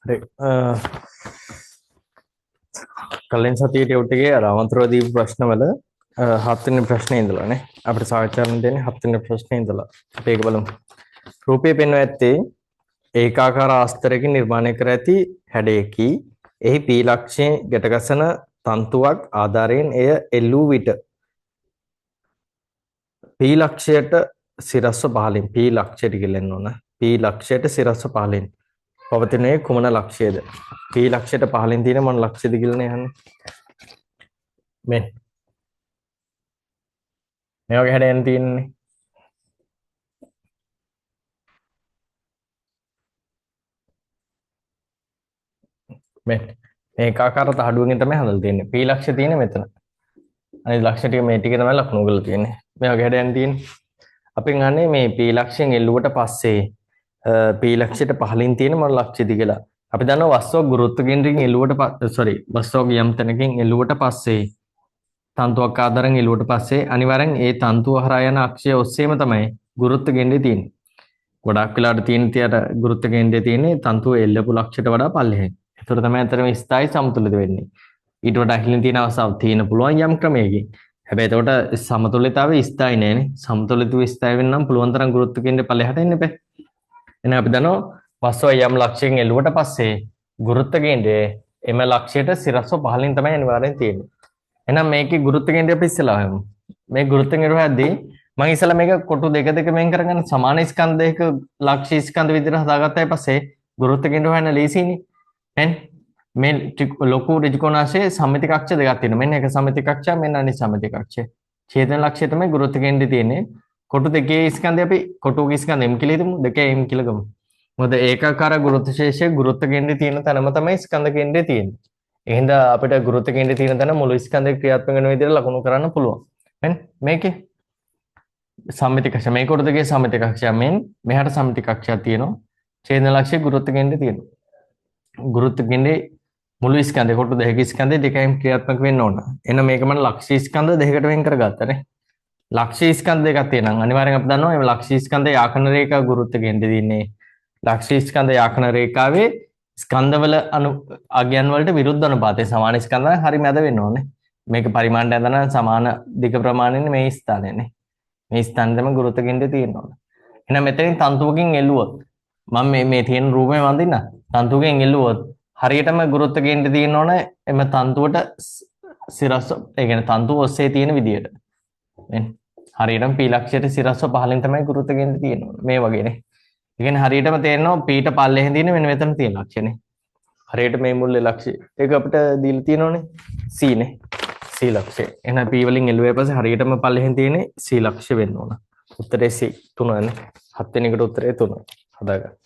හරි. කලින් සතියේ ටියුට් එකේ අර අමතරව දීපු ප්‍රශ්නවල හත්වෙනි ප්‍රශ්නේ ඉඳලා නේ අපිට සාකච්ඡා කරන්න දෙන්නේ හත්වෙනි ප්‍රශ්නේ ඉඳලා. අපි ඒක බලමු. රූපය පෙන්වා ඇත්තේ ඒකාකාර ආස්තරයකින් නිර්මාණය කර ඇති හැඩයකි. එහි P ලක්ෂයෙන් ගැටගසන තන්තුවක් ආධාරයෙන් එය එල්ලූ විට P ලක්ෂයට සිරස්ව පහළින් P ලක්ෂයට කියලා එන්න ඕන. P ලක්ෂයට සිරස්ව පහළින් පවතිනේ කුමන ලක්ෂයද? P ලක්ෂයට පහළින් තියෙන මොන ලක්ෂයද කියලා නේ අහන්නේ. මෙන්න මේ වගේ හැඩයන් තියෙන්නේ. මෙන්න මේ ඒකාකාර තහඩුවකින් තමයි හදලා තියෙන්නේ. P ලක්ෂය තියෙන්නේ මෙතන. අනිත් ලක්ෂ ටික මේ ටික තමයි ලකුණු කරලා තියෙන්නේ. මේ වගේ හැඩයන් තියෙන්නේ. අපෙන් අහන්නේ මේ P ලක්ෂයෙන් එල්ලුවට පස්සේ P ලක්ෂයට පහළින් තියෙන මොන ලක්ෂයද කියලා. අපි දන්නවා වස්තුවක් ගුරුත්ව කේන්ද්‍රයෙන් එල්ලුවට සෝරි වස්තුවක් යම් තැනකින් එල්ලුවට පස්සේ තන්තුවක් ආධාරයෙන් එල්ලුවට පස්සේ අනිවාර්යෙන් ඒ තන්තුව හරහා යන අක්ෂය ඔස්සේම තමයි ගුරුත්ව කේන්ද්‍රය තියෙන්නේ. ගොඩක් වෙලාවට තියෙන තියට ගුරුත්ව කේන්ද්‍රය තියෙන්නේ තන්තුව එල්ලපු ලක්ෂයට වඩා පල්ලෙහෙන්. ඒතර තමයි අතරම ස්ථායි සමතුලිත වෙන්නේ. ඊට වඩා ඉහළින් තියෙන අවස්ථාවක් තියෙන පුළුවන් යම් ක්‍රමයකින්. හැබැයි එතකොට සමතුලිතතාවය ස්ථායි නෑනේ. සමතුලිතව ස්ථායි වෙන්න නම් පුළුවන් තරම් ගුරුත්ව කේන්ද්‍රය පල්ලෙහාට එන්න එපා. එහෙනම් අපි දන්නවා වස්තුව යම් ලක්ෂයකින් එල්ලුවට පස්සේ ගුරුත්ව කේන්ද්‍රය එම ලක්ෂයට සිරස්ව පහළින් තමයි අනිවාර්යෙන් තියෙන්නේ. එහෙනම් මේකේ ගුරුත්ව කේන්ද්‍රය අපි ඉස්සෙල්ලා හොයමු. මේ ගුරුත්ව කේන්ද්‍රය හොයද්දී මම ඉස්සෙල්ලා මේක කොටු දෙක දෙක වෙන් කරගන්න සමාන ස්කන්ධයක ලක්ෂ්‍ය ස්කන්ධ විදිහට හදාගත්තායි පස්සේ ගුරුත්ව කේන්ද්‍රය හොයන්න ලේසියිනේ. මෙන්න මේ ලොකු ඍජුකෝණාංශයේ සම්මිති කක්ෂ දෙකක් තියෙනවා. මෙන්න එක සම්මිති කක්ෂයක්, මෙන්න අනිත් සම්මිති කක්ෂය. ඡේදන ලක්ෂ්‍ය තමයි ගුරුත්ව කේන්ද්‍රය තියෙන්නේ. කොටු දෙකේ ස්කන්ධය අපි කොටුවක ස්කන්ධ m කියලා හිතමු. දෙකේ m කියලා ගමු. මොකද ඒකාකාර ගුරුත්ව ශේෂයේ ගුරුත්ව කේන්ද්‍රය තියෙන තැනම තමයි ස්කන්ධ කේන්ද්‍රය තියෙන්නේ. ඒ හින්දා අපිට ගුරුත්ව කේන්ද්‍රය තියෙන තැන මුළු ස්කන්ධය ක්‍රියාත්මක වෙන විදිහට ලකුණු කරන්න පුළුවන්. මෙන්න මේකේ සම්මිති කක්ෂ මේ කොටු දෙකේ සම්මිති කක්ෂය මෙන් මෙහාට සම්මිති කක්ෂයක් තියෙනවා. ඡේදන ලක්ෂ්‍ය ගුරුත්ව කේන්ද්‍රය තියෙනවා. ගුරුත්ව කේන්ද්‍රයේ මුළු ස්කන්ධය කොටු දෙකක ස්කන්ධය දෙකයින් ක්‍රියාත්මක වෙන්න ඕන. එහෙනම් මේක මම ලක්ෂ්‍ය ස්කන්ධ දෙකකට වෙන් කරගත්තා නේ. ලක්ෂ්‍ය ස්කන්ධ දෙකක් තියෙනවා. අනිවාර්යෙන් අපි දන්නවා මේ ලක්ෂ්‍ය ස්කන්ධ යාකන රේඛා ගුරුත්ව කේන්ද්‍රය තියෙන්නේ. ලක්ෂ්‍ය ස්කන්ධ යාකන රේඛාවේ ස්කන්ධවල අගයන් වලට විරුද්ධ අනුපාතය සමාන ස්කන්ධ හරි මැද වෙන්න ඕනේ. මේක පරිමාණයට ඇඳන සමාන දිග ප්‍රමාණයනේ මේ ස්ථානයනේ. මේ ස්ථානෙ තමයි ගුරුත්ව කේන්ද්‍රය තියෙන්න ඕන. එහෙනම් මෙතනින් තන්තුවකින් එල්ලුවොත් මම මේ තියෙන රූපේ මම දින්න. තන්තුවකින් එල්ලුවොත් හරියටම ගුරුත්ව කේන්ද්‍රය තියෙන්න ඕන එම තන්තුවට සිරස් ඒ කියන්නේ තන්තුව ඔස්සේ තියෙන විදියට. මෙන්න හරියටම P ලක්ෂයට සිරස්ව පහළින් තමයි ගුරුත්ව කේන්ද්‍රය තියෙන්න ඕන. මේ වගේනේ. ඒ කියන්නේ හරියටම තේරෙනවා P ට පල්ලෙහෙන් තියෙන මෙන්න මෙතන තියෙන ලක්ෂණේ. හරියට මේ මුල්ලේ ලක්ෂය. ඒක අපිට දීලා තියෙනවනේ C නේ. C ලක්ෂය. එහෙනම් P වලින් එළුවේ පස්සේ හරියටම පල්ලෙහෙන් තියෙන්නේ C ලක්ෂය වෙන්න ඕන. උත්තරේ C 3 නේ. හත් වෙනි එකට උත්තරේ 3. හදාගන්න.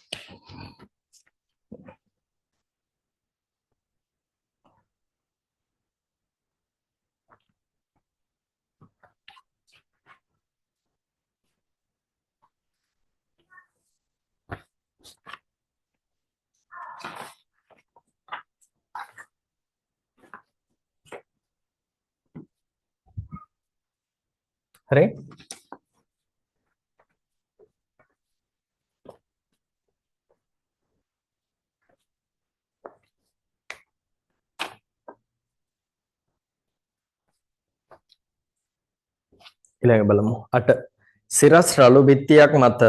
හරි. ඊළඟ බලමු. 8 සිරස් රළු බිත්තියක් මත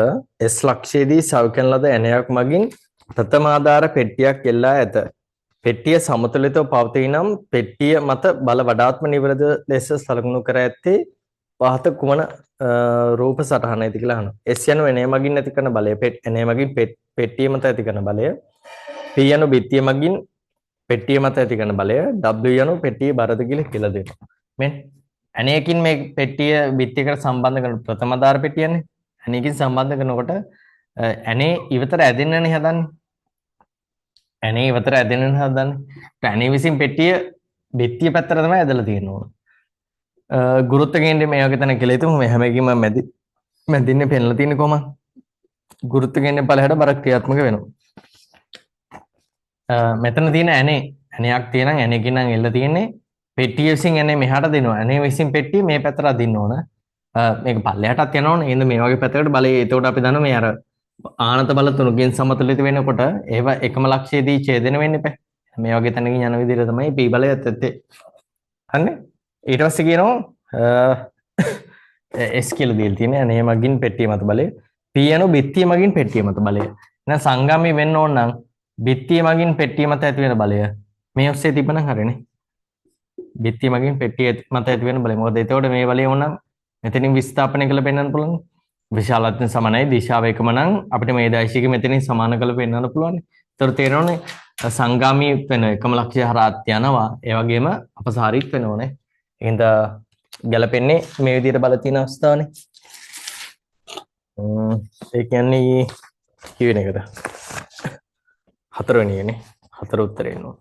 S ලක්ෂයේදී සවි කරන ලද ඇණයක් මගින් ප්‍රථමාධාර පෙට්ටියක් එල්ලා ඇත. පෙට්ටිය සමතුලිතව පවතී නම් පෙට්ටිය මත බල වඩාත්ම නිවැරදි ලෙස සලකුණු කර ඇත්තේ පහත කුමන රූප සටහනයිද කියලා අහනවා. S යනු ඇණය මගින් ඇති කරන බලය, ඇණය මගින් පෙට්ටිය මත ඇති කරන බලය, P යනු බිත්තිය මගින් පෙට්ටිය මත ඇති කරන බලය, W යනු පෙට්ටියේ බරද කියලා කියලා දෙනවා. මෙන්න ඇණයකින් මේ පෙට්ටිය බිත්තියකට සම්බන්ධ කරන ප්‍රථමාධාර පෙට්ටියනේ. ඇණයකින් සම්බන්ධ කරනකොට ඇණේ ඉවතට ඇදෙන්නනේ හදන්නේ. ඇණේ ඉවතට ඇදෙන්නනේ හදන්නේ. ඇණේ විසින් පෙට්ටිය බිත්තිය පැත්තට තමයි ඇදලා තියෙන්න ඕන. ගුරුත්ව කේන්ද්‍රය මේ වගේ තැනක කියලා හිතමු. මේ හැම එකකින්ම මැදින්නේ පෙන්ලා තියෙන්නේ කොහමද? ගුරුත්ව කේන්ද්‍රය පල්ලෙහාට බර ක්‍රියාත්මක වෙනවා. මෙතන තියෙන ඇණයක් තියෙනම් ඇණයකින් නම් එල්ල තියෙන්නේ පෙට්ටිය විසින් ඇණේ මෙහාට දෙනවා. ඇණේ විසින් පෙට්ටිය මේ පැත්තට අදින්න ඕන. මේක පල්ලෙහාටත් යනවා ඕන. එහෙනම් මේ වගේ පැත්තකට බලය. එතකොට අපි දන්නවා මේ අර ආනත බල තුනකින් සමතුලිත වෙනකොට ඒවා එකම ලක්ෂයේදී ඡේදන වෙන්න එපා. මේ වගේ තැනකින් යන විදිහට තමයි P බලය ඇත්තේ. හරිනේ? ඊට පස්සේ කියනවා S කියලා දීලා තියෙන්නේ. අනේ මගින් පෙට්ටිය මත බලය. P යනු බිත්තිය මගින් පෙට්ටිය මත බලය. එහෙනම් සංගාමී වෙන්න ඕන නම් බිත්තිය මගින් පෙට්ටිය මත ඇති වෙන බලය මේ ඔස්සේ තිබ්බනම් හරිනේ. බිත්තිය මගින් පෙට්ටිය මත ඇති වෙන බලය. මොකද එතකොට මේ බලය ඕන නම් මෙතනින් විස්ථාපනය කරලා පෙන්වන්න පුළුවන්. විශාලත්වයෙන් සමානයි දිශාව එකම නම් අපිට මේ දෛශික මෙතනින් සමාන කරලා පෙන්වන්න පුළුවන්. ඒතර තේරෙනවනේ සංගාමී වෙන එකම ලක්ෂ්‍ය හරහාත් යනවා. ඒ වගේම අපසාරීත් වෙනවනේ. ඒ හින්දා ගැලපෙන්නේ මේ විදිහට බල තියෙන අවස්ථාවනේ. ඒ කියන්නේ කීවෙන එකද? හතරවෙනි එකනේ. හතර උත්තරේ එනවා.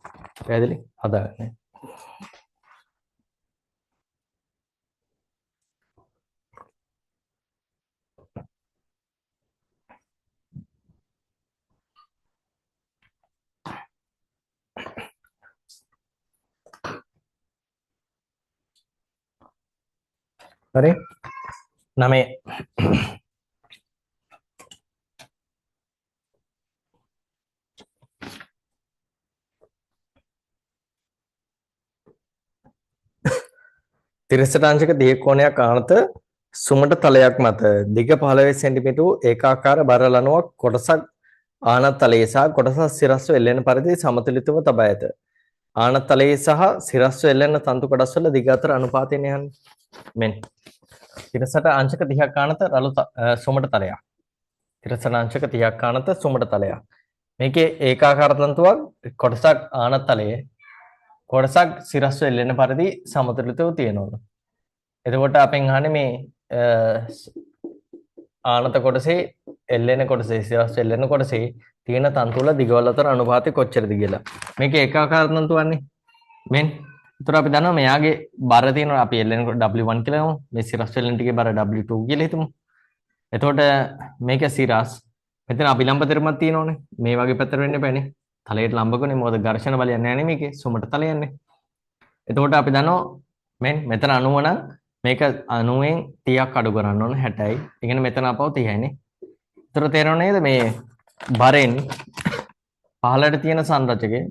පැහැදිලි? හදාගන්න. හරි. 9 තිරසට අංශක 30 කෝණයක් ආනත සුමට තලයක් මත දිග 15 සෙන්ටිමීටර වූ ඒකාකාර බර ලණුවක් කොටසක් ආනත තලයේ සහ කොටසක් සිරස්ව එල්ලෙන පරිදි සමතුලිතව තබා ඇත. ආනත තලයේ සහ සිරස්ව එල්ලෙන තන්තු කොටස් වල දිග අතර අනුපාතය යන්නේ. මෙන්න තිරසට අංශක 30ක් ආනත රළු සුමට තලයක්. තිරසට අංශක 30ක් ආනත සුමට තලයක්. මේකේ ඒකාකාර තන්තුවක් කොටසක් ආනත තලයේ කොටසක් සිරස්ව එල්ලෙන පරිදි සමතුලිතව තියෙනවා. එතකොට අපෙන් අහන්නේ මේ ආනත කොටසේ එල්ලෙන කොටසේ සිරස්ව එල්ලෙන කොටසේ තියෙන තන්තු වල දිගවල් අතර අනුපාතය කොච්චරද කියලා. මේකේ ඒකාකාර තන්තුවන්නේ. මෙන්න. ඒතර අපි දන්නවා මෙයාගේ බර තියෙනවා අපි එල්ලෙන කොට W1 කියලා ගමු. මේ සිරස් එල්ලෙන ටිකේ බර W2 කියලා හිතමු. එතකොට මේක සිරස් මෙතන අභිලම්බ තිරමක් තියෙනවනේ. මේ වගේ පැත්තට වෙන්න එපානේ. තලයට ලම්බකනේ. මොකද ඝර්ෂණ බලයක් නෑ නේ මේකේ. සුමට තලය යන්නේ. එතකොට අපි දන්නවා මෙන්න මෙතන 90 නම් මේක 90න් 30ක් අඩු කරන්න ඕන 60යි. ඒ කියන්නේ මෙතන අපව 30යි නේ. ඒතර තේරෙනව නේද මේ බරෙන් පහළට තියෙන සංරචකේ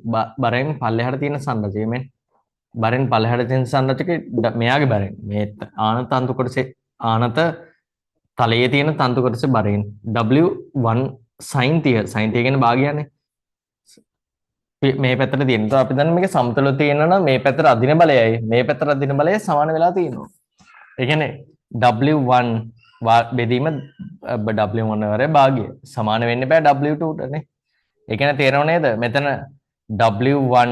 බරෙන් පල්ලෙහාට තියෙන සංරචකේ මෙන්න බරෙන් පල්ලෙහාට තියෙන සංරචකේ මෙයාගේ බරෙන් මේ ආනත තන්තු කොටසේ ආනත තලයේ තියෙන තන්තු කොටසේ බරෙන් W1 sin 30 sin 30 කියන්නේ භාගයනේ මේ පැත්තට තියෙන. ඒතකොට අපි දන්න මේක සමතුලිත තියෙනවා නම් මේ පැත්තට අදින බලයයි මේ පැත්තට අදින බලයයි සමාන වෙලා තියෙනවා. ඒ කියන්නේ W1 බෙදීම W1 වරේ භාගය සමාන වෙන්න බෑ W2 ට නේ. ඒ කියන්නේ තේරෙනව නේද? මෙතන W1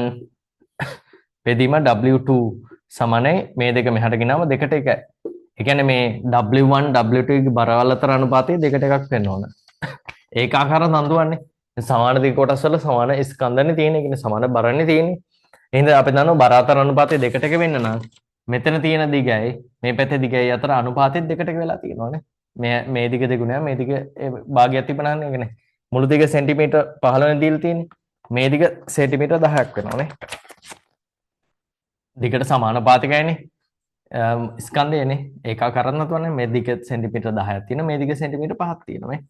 බෙදීම W2 සමානයි මේ දෙක මෙහාට ගෙනාම දෙකට එකයි. ඒ කියන්නේ මේ W1 W2 ගේ බරවල් අතර අනුපාතය දෙකට එකක් වෙන්න ඕන. ඒකාකාර තන්තුවන්නේ. සමාන දිග කොටස් වල සමාන ස්කන්ධනේ තියෙන. ඒ කියන්නේ සමාන බරනේ තියෙන්නේ. එහෙනම් අපි දන්නවා බර අතර අනුපාතය දෙකට එක වෙන්න නම් මෙතන තියෙන දිගයි මේ පැත්තේ දිගයි අතර අනුපාතය දෙකට එක වෙලා තියෙනවානේ. මේ මේ දිග දෙගුණයක් මේ දිග භාගයක් තිබුණානේ. ඒ කියන්නේ මුළු දිග සෙන්ටිමීටර් 15 නේ දීලා තියෙන්නේ. මේ දිග සෙන්ටිමීටර් 10ක් වෙනවානේ. දිගට සමානුපාතිකයිනේ. ස්කන්ධයනේ. ඒකාකාර තන්තුවනේ. මේ දිග සෙන්ටිමීටර් 10ක් තියෙනවා. මේ දිග සෙන්ටිමීටර් 5ක් තියෙනවා මේ.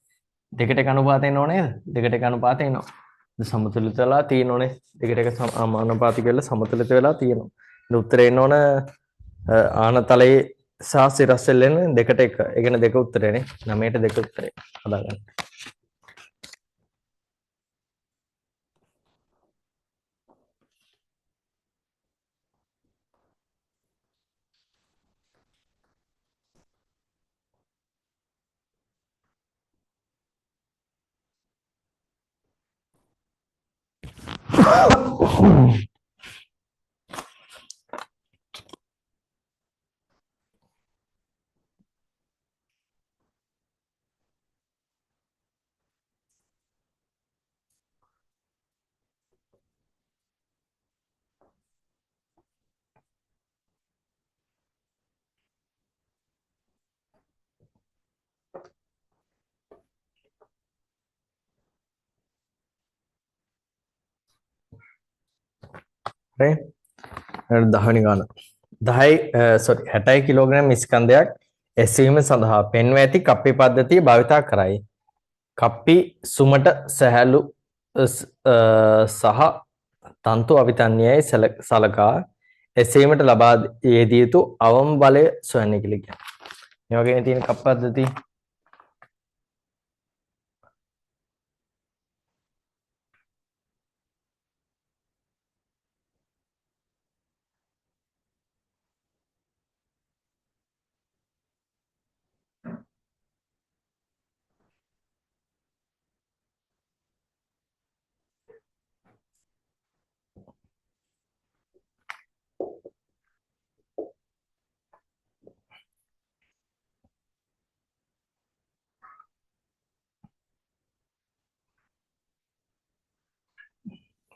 දෙකට එක අනුපාතය එනව නේද? දෙකට එක අනුපාතය එනවා. සමතුලිත වෙලා තියෙනෝනේ. දෙකට එක සමානුපාතික වෙලා සමතුලිත වෙලා තියෙනවා. ඉතින් උත්තරේ එන්න ඕන ආනතලයේ සහ සිරස් එල්ලෙන දෙකට එක. ඒ කියන්නේ දෙක උත්තරේනේ. 9ට දෙක උත්තරේ. හදාගන්න. හරි. 10 වෙනි ගාන. 10 සෝරි 60 කිලෝග්‍රෑම් ස්කන්ධයක් එසවීම සඳහා පෙන්ව ඇති කප්පි පද්ධතිය භාවිතා කරයි. කප්පි සුමට සැහැල්ලු සහ තන්තු අවිතන්‍යයි සලකා එසේමට ලබා යෙදිය යුතු අවම බලය සොයන්න කියලා කියනවා. මේ වගේ තියෙන කප් පද්ධති.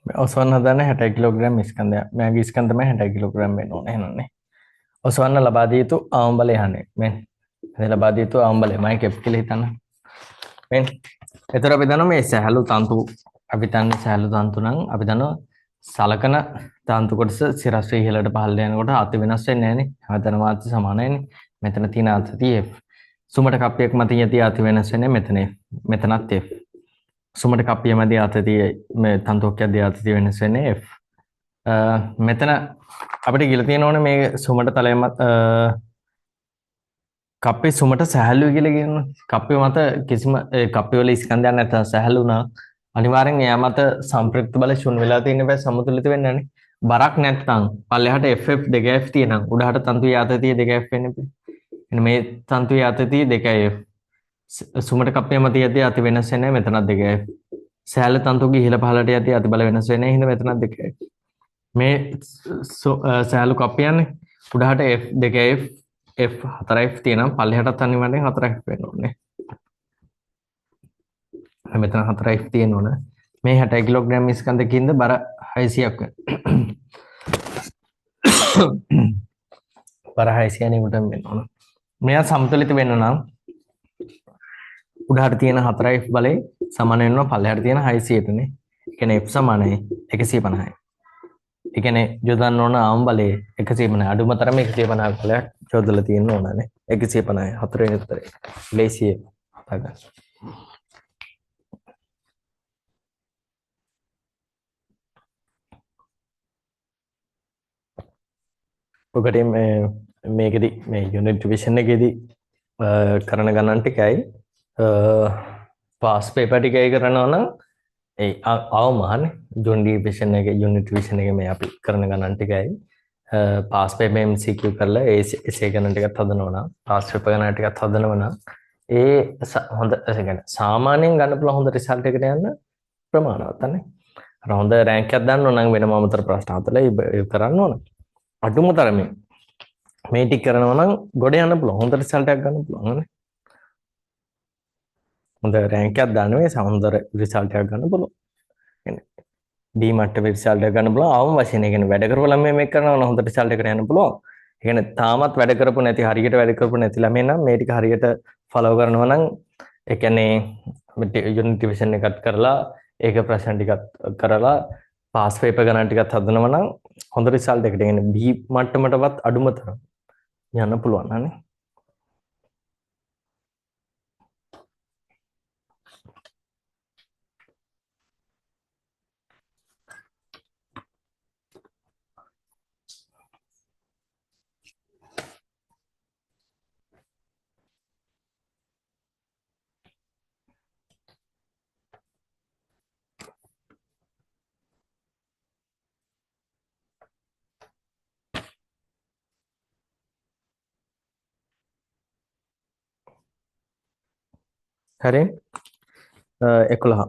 ඔසවන්න හදන 60 කිලෝග්‍රෑම් ස්කන්ධය. මෙයාගේ ස්කන්ධ තමයි 60 කිලෝග්‍රෑම් වෙන්න ඕනේ එහෙනම් නේ. ඔසවන්න ලබා දිය යුතු අවම බලය අහන්නේ. මෙන්න. මේ ලබා දිය යුතු අවම බලය මම කෙප් කියලා හිතන්න. මෙන්න. එතකොට අපි දන්නවා මේ සැහැල්ලු තන්තු, අපි දන්නේ සැහැල්ලු තන්තු නම් අපි දන්නවා සලකන තන්තු කොටස සිරස් වේ ඉහළට පහළට යනකොට අති වෙනස් වෙන්නේ නැහැ නේ. හැමතැනම අති සමානයිනේ. මෙතන තියෙන අති F. සුමට කප්පියක් මතින් යති අති වෙනස් වෙන්නේ මෙතන F. මෙතනත් F. සුමට කප්පිය මැද ආතතිය මේ තන්තුවක් යද්දී ආතතිය වෙනස් වෙන්නේ F. මෙතන අපිට කියලා තියෙන ඕනේ මේ සුමට තලය මත කප්පේ සුමට සැහැල්ලුයි කියලා කියනවා. කප්පේ මත කිසිම කප්පේ වල ස්කන්ධයක් නැත්නම් සැහැල්ලු නා අනිවාර්යෙන් එයා මත සම්ප්‍රයුක්ත බල ශූන්‍ය වෙලා තියෙන බෑ සමතුලිත වෙන්නේ නැනේ. බරක් නැත්නම් පල්ලෙහාට FF 2F තියෙනම් උඩහට තන්තුවේ ආතතිය 2F වෙන්නේ. එන්න මේ තන්තුවේ ආතතිය 2F. සුමට කප්පිය මත යද්දී අති වෙනස් වෙන්නේ මෙතනත් 2F. සෑහල තන්තුගේ ඉහළ පහළට යද්දී අති බල වෙනස් වෙන්නේ හින්දා මෙතනත් 2F. මේ සෑහලු කප්පියන්නේ උඩහට F 2F F 4F තියෙනම් පල්ලෙහාටත් අනිවාර්යෙන් 4F වෙන්න ඕනේ. මෙතන 4F තියෙන්න ඕන. මේ 60 කිලෝග්‍රෑම් ස්කන්ධකින්ද බර 600ක් වෙනවා. බර 600 නිව්ටන් වෙන්න ඕන. මෙයා සමතුලිත වෙන්න නම් උඩහට තියෙන 4F බලය සමාන වෙනවා පල්ලෙහාට තියෙන 600ට නේ. ඒ කියන්නේ F සමානයි 150යි. ඒ කියන්නේ යොදන්න ඕන ආම් බලය 150. අඩුම තරමේ 150 බලයක් යොදලා තියෙන්න ඕන නේ. 150යි හතරවෙනි උත්තරේ. ලේසිය හදා ගන්න. ඔකට මේ මේකෙදි මේ යුනිට් ඩිවිෂන් එකේදී කරන ගණන් ටිකයි පාස් පේපර් ටිකයි කරනවා නම් ඒ අවම අහන්නේ යුනිට් ඩිවිෂන් එකේ යුනිට් ඩිවිෂන් එකේ මේ අපි කරන ගණන් ටිකයි පාස් පේපර් MCQ කරලා ඒ එසේ ගණන් ටිකත් හදනවා නම් පාස් පේපර් ගණන් ටිකත් හදනවා නම් ඒ හොඳ ඒ කියන්නේ සාමාන්‍යයෙන් ගන්න පුළුවන් හොඳ රිසල්ට් එකට යන්න ප්‍රමාණවත් අනේ. අර හොඳ රෑන්ක් එකක් දාන්න ඕන නම් වෙනම අමතර ප්‍රශ්න හදලා ඒ කරන්න ඕන. අඩුම තරමේ මේ ටික කරනවා නම් ගොඩ යන්න පුළුවන්. හොඳ රිසල්ට් එකක් ගන්න පුළුවන් අනේ. හොඳ රෑන්ක් එකක් දාන්න නෙවෙයි හොඳ රිසල්ට් එකක් ගන්න පුළුවන්. කියන්නේ D මට්ටමේ රිසල්ට් එකක් ගන්න පුළුවන්. අවම වශයෙන් ඒ කියන්නේ වැඩ කරපු ළමයි මේක කරනවා නම් හොඳ රිසල්ට් එකකට යන්න පුළුවන්. ඒ කියන්නේ තාමත් වැඩ කරපු නැති හරියට වැඩ කරපු නැති ළමයි නම් මේ ටික හරියට ෆලෝ කරනවා නම් ඒ කියන්නේ යුනිට් ඩිවිෂන් එකත් කරලා ඒක ප්‍රශ්න ටිකත් කරලා පාස් පේපර් ගණන් ටිකත් හදනවා නම් හොඳ රිසල්ට් එකට ඒ කියන්නේ B මට්ටමටවත් අඩුම තරම යන්න පුළුවන් අනේ. හරි 11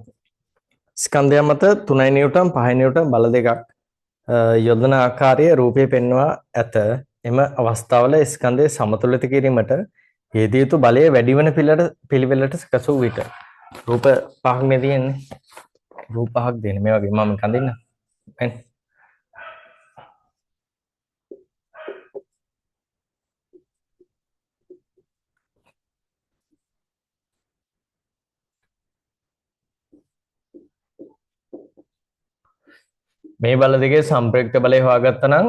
ස්කන්ධය මත 3 නිව්ටන් 5 නිව්ටන් බල දෙකක් යොදන ආකාරය රූපය පෙන්වා ඇත. එම අවස්ථාවල ස්කන්ධය සමතුලිත කිරීමට යෙදිය යුතු බලය වැඩි වන පිළිවෙලට සකස් වූ විට රූප පහක් නේ තියෙන්නේ. රූප පහක් දෙන්නේ මේ වගේ මම කඳින්න. මෙන්න මේ බල දෙකේ සම්ප්‍රයුක්ත බලය හොයාගත්තා නම්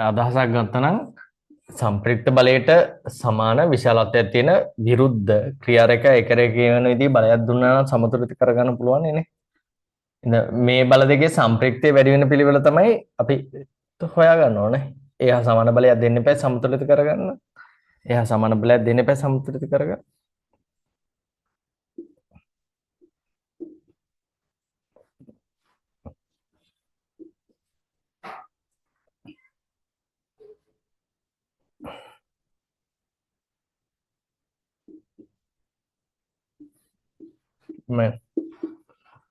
අදහසක් ගත්තා නම් සම්ප්‍රයුක්ත බලයට සමාන විශාලත්වයක් තියෙන විරුද්ධ ක්‍රියා රේඛා එක රේඛ වෙන විදිහේ බලයක් දුන්නා නම් සමතුලිත කරගන්න පුළුවන් නේ. මේ බල දෙකේ සම්ප්‍රයුක්තය වැඩි වෙන පිළිවෙල තමයි අපි හොයා ගන්න ඕනේ. ඒ හා සමාන බලයක් දෙන්න එපා සමතුලිත කරගන්න. ඒ හා සමාන බලයක් දෙන්න එපා සමතුලිත කරගන්න. මේ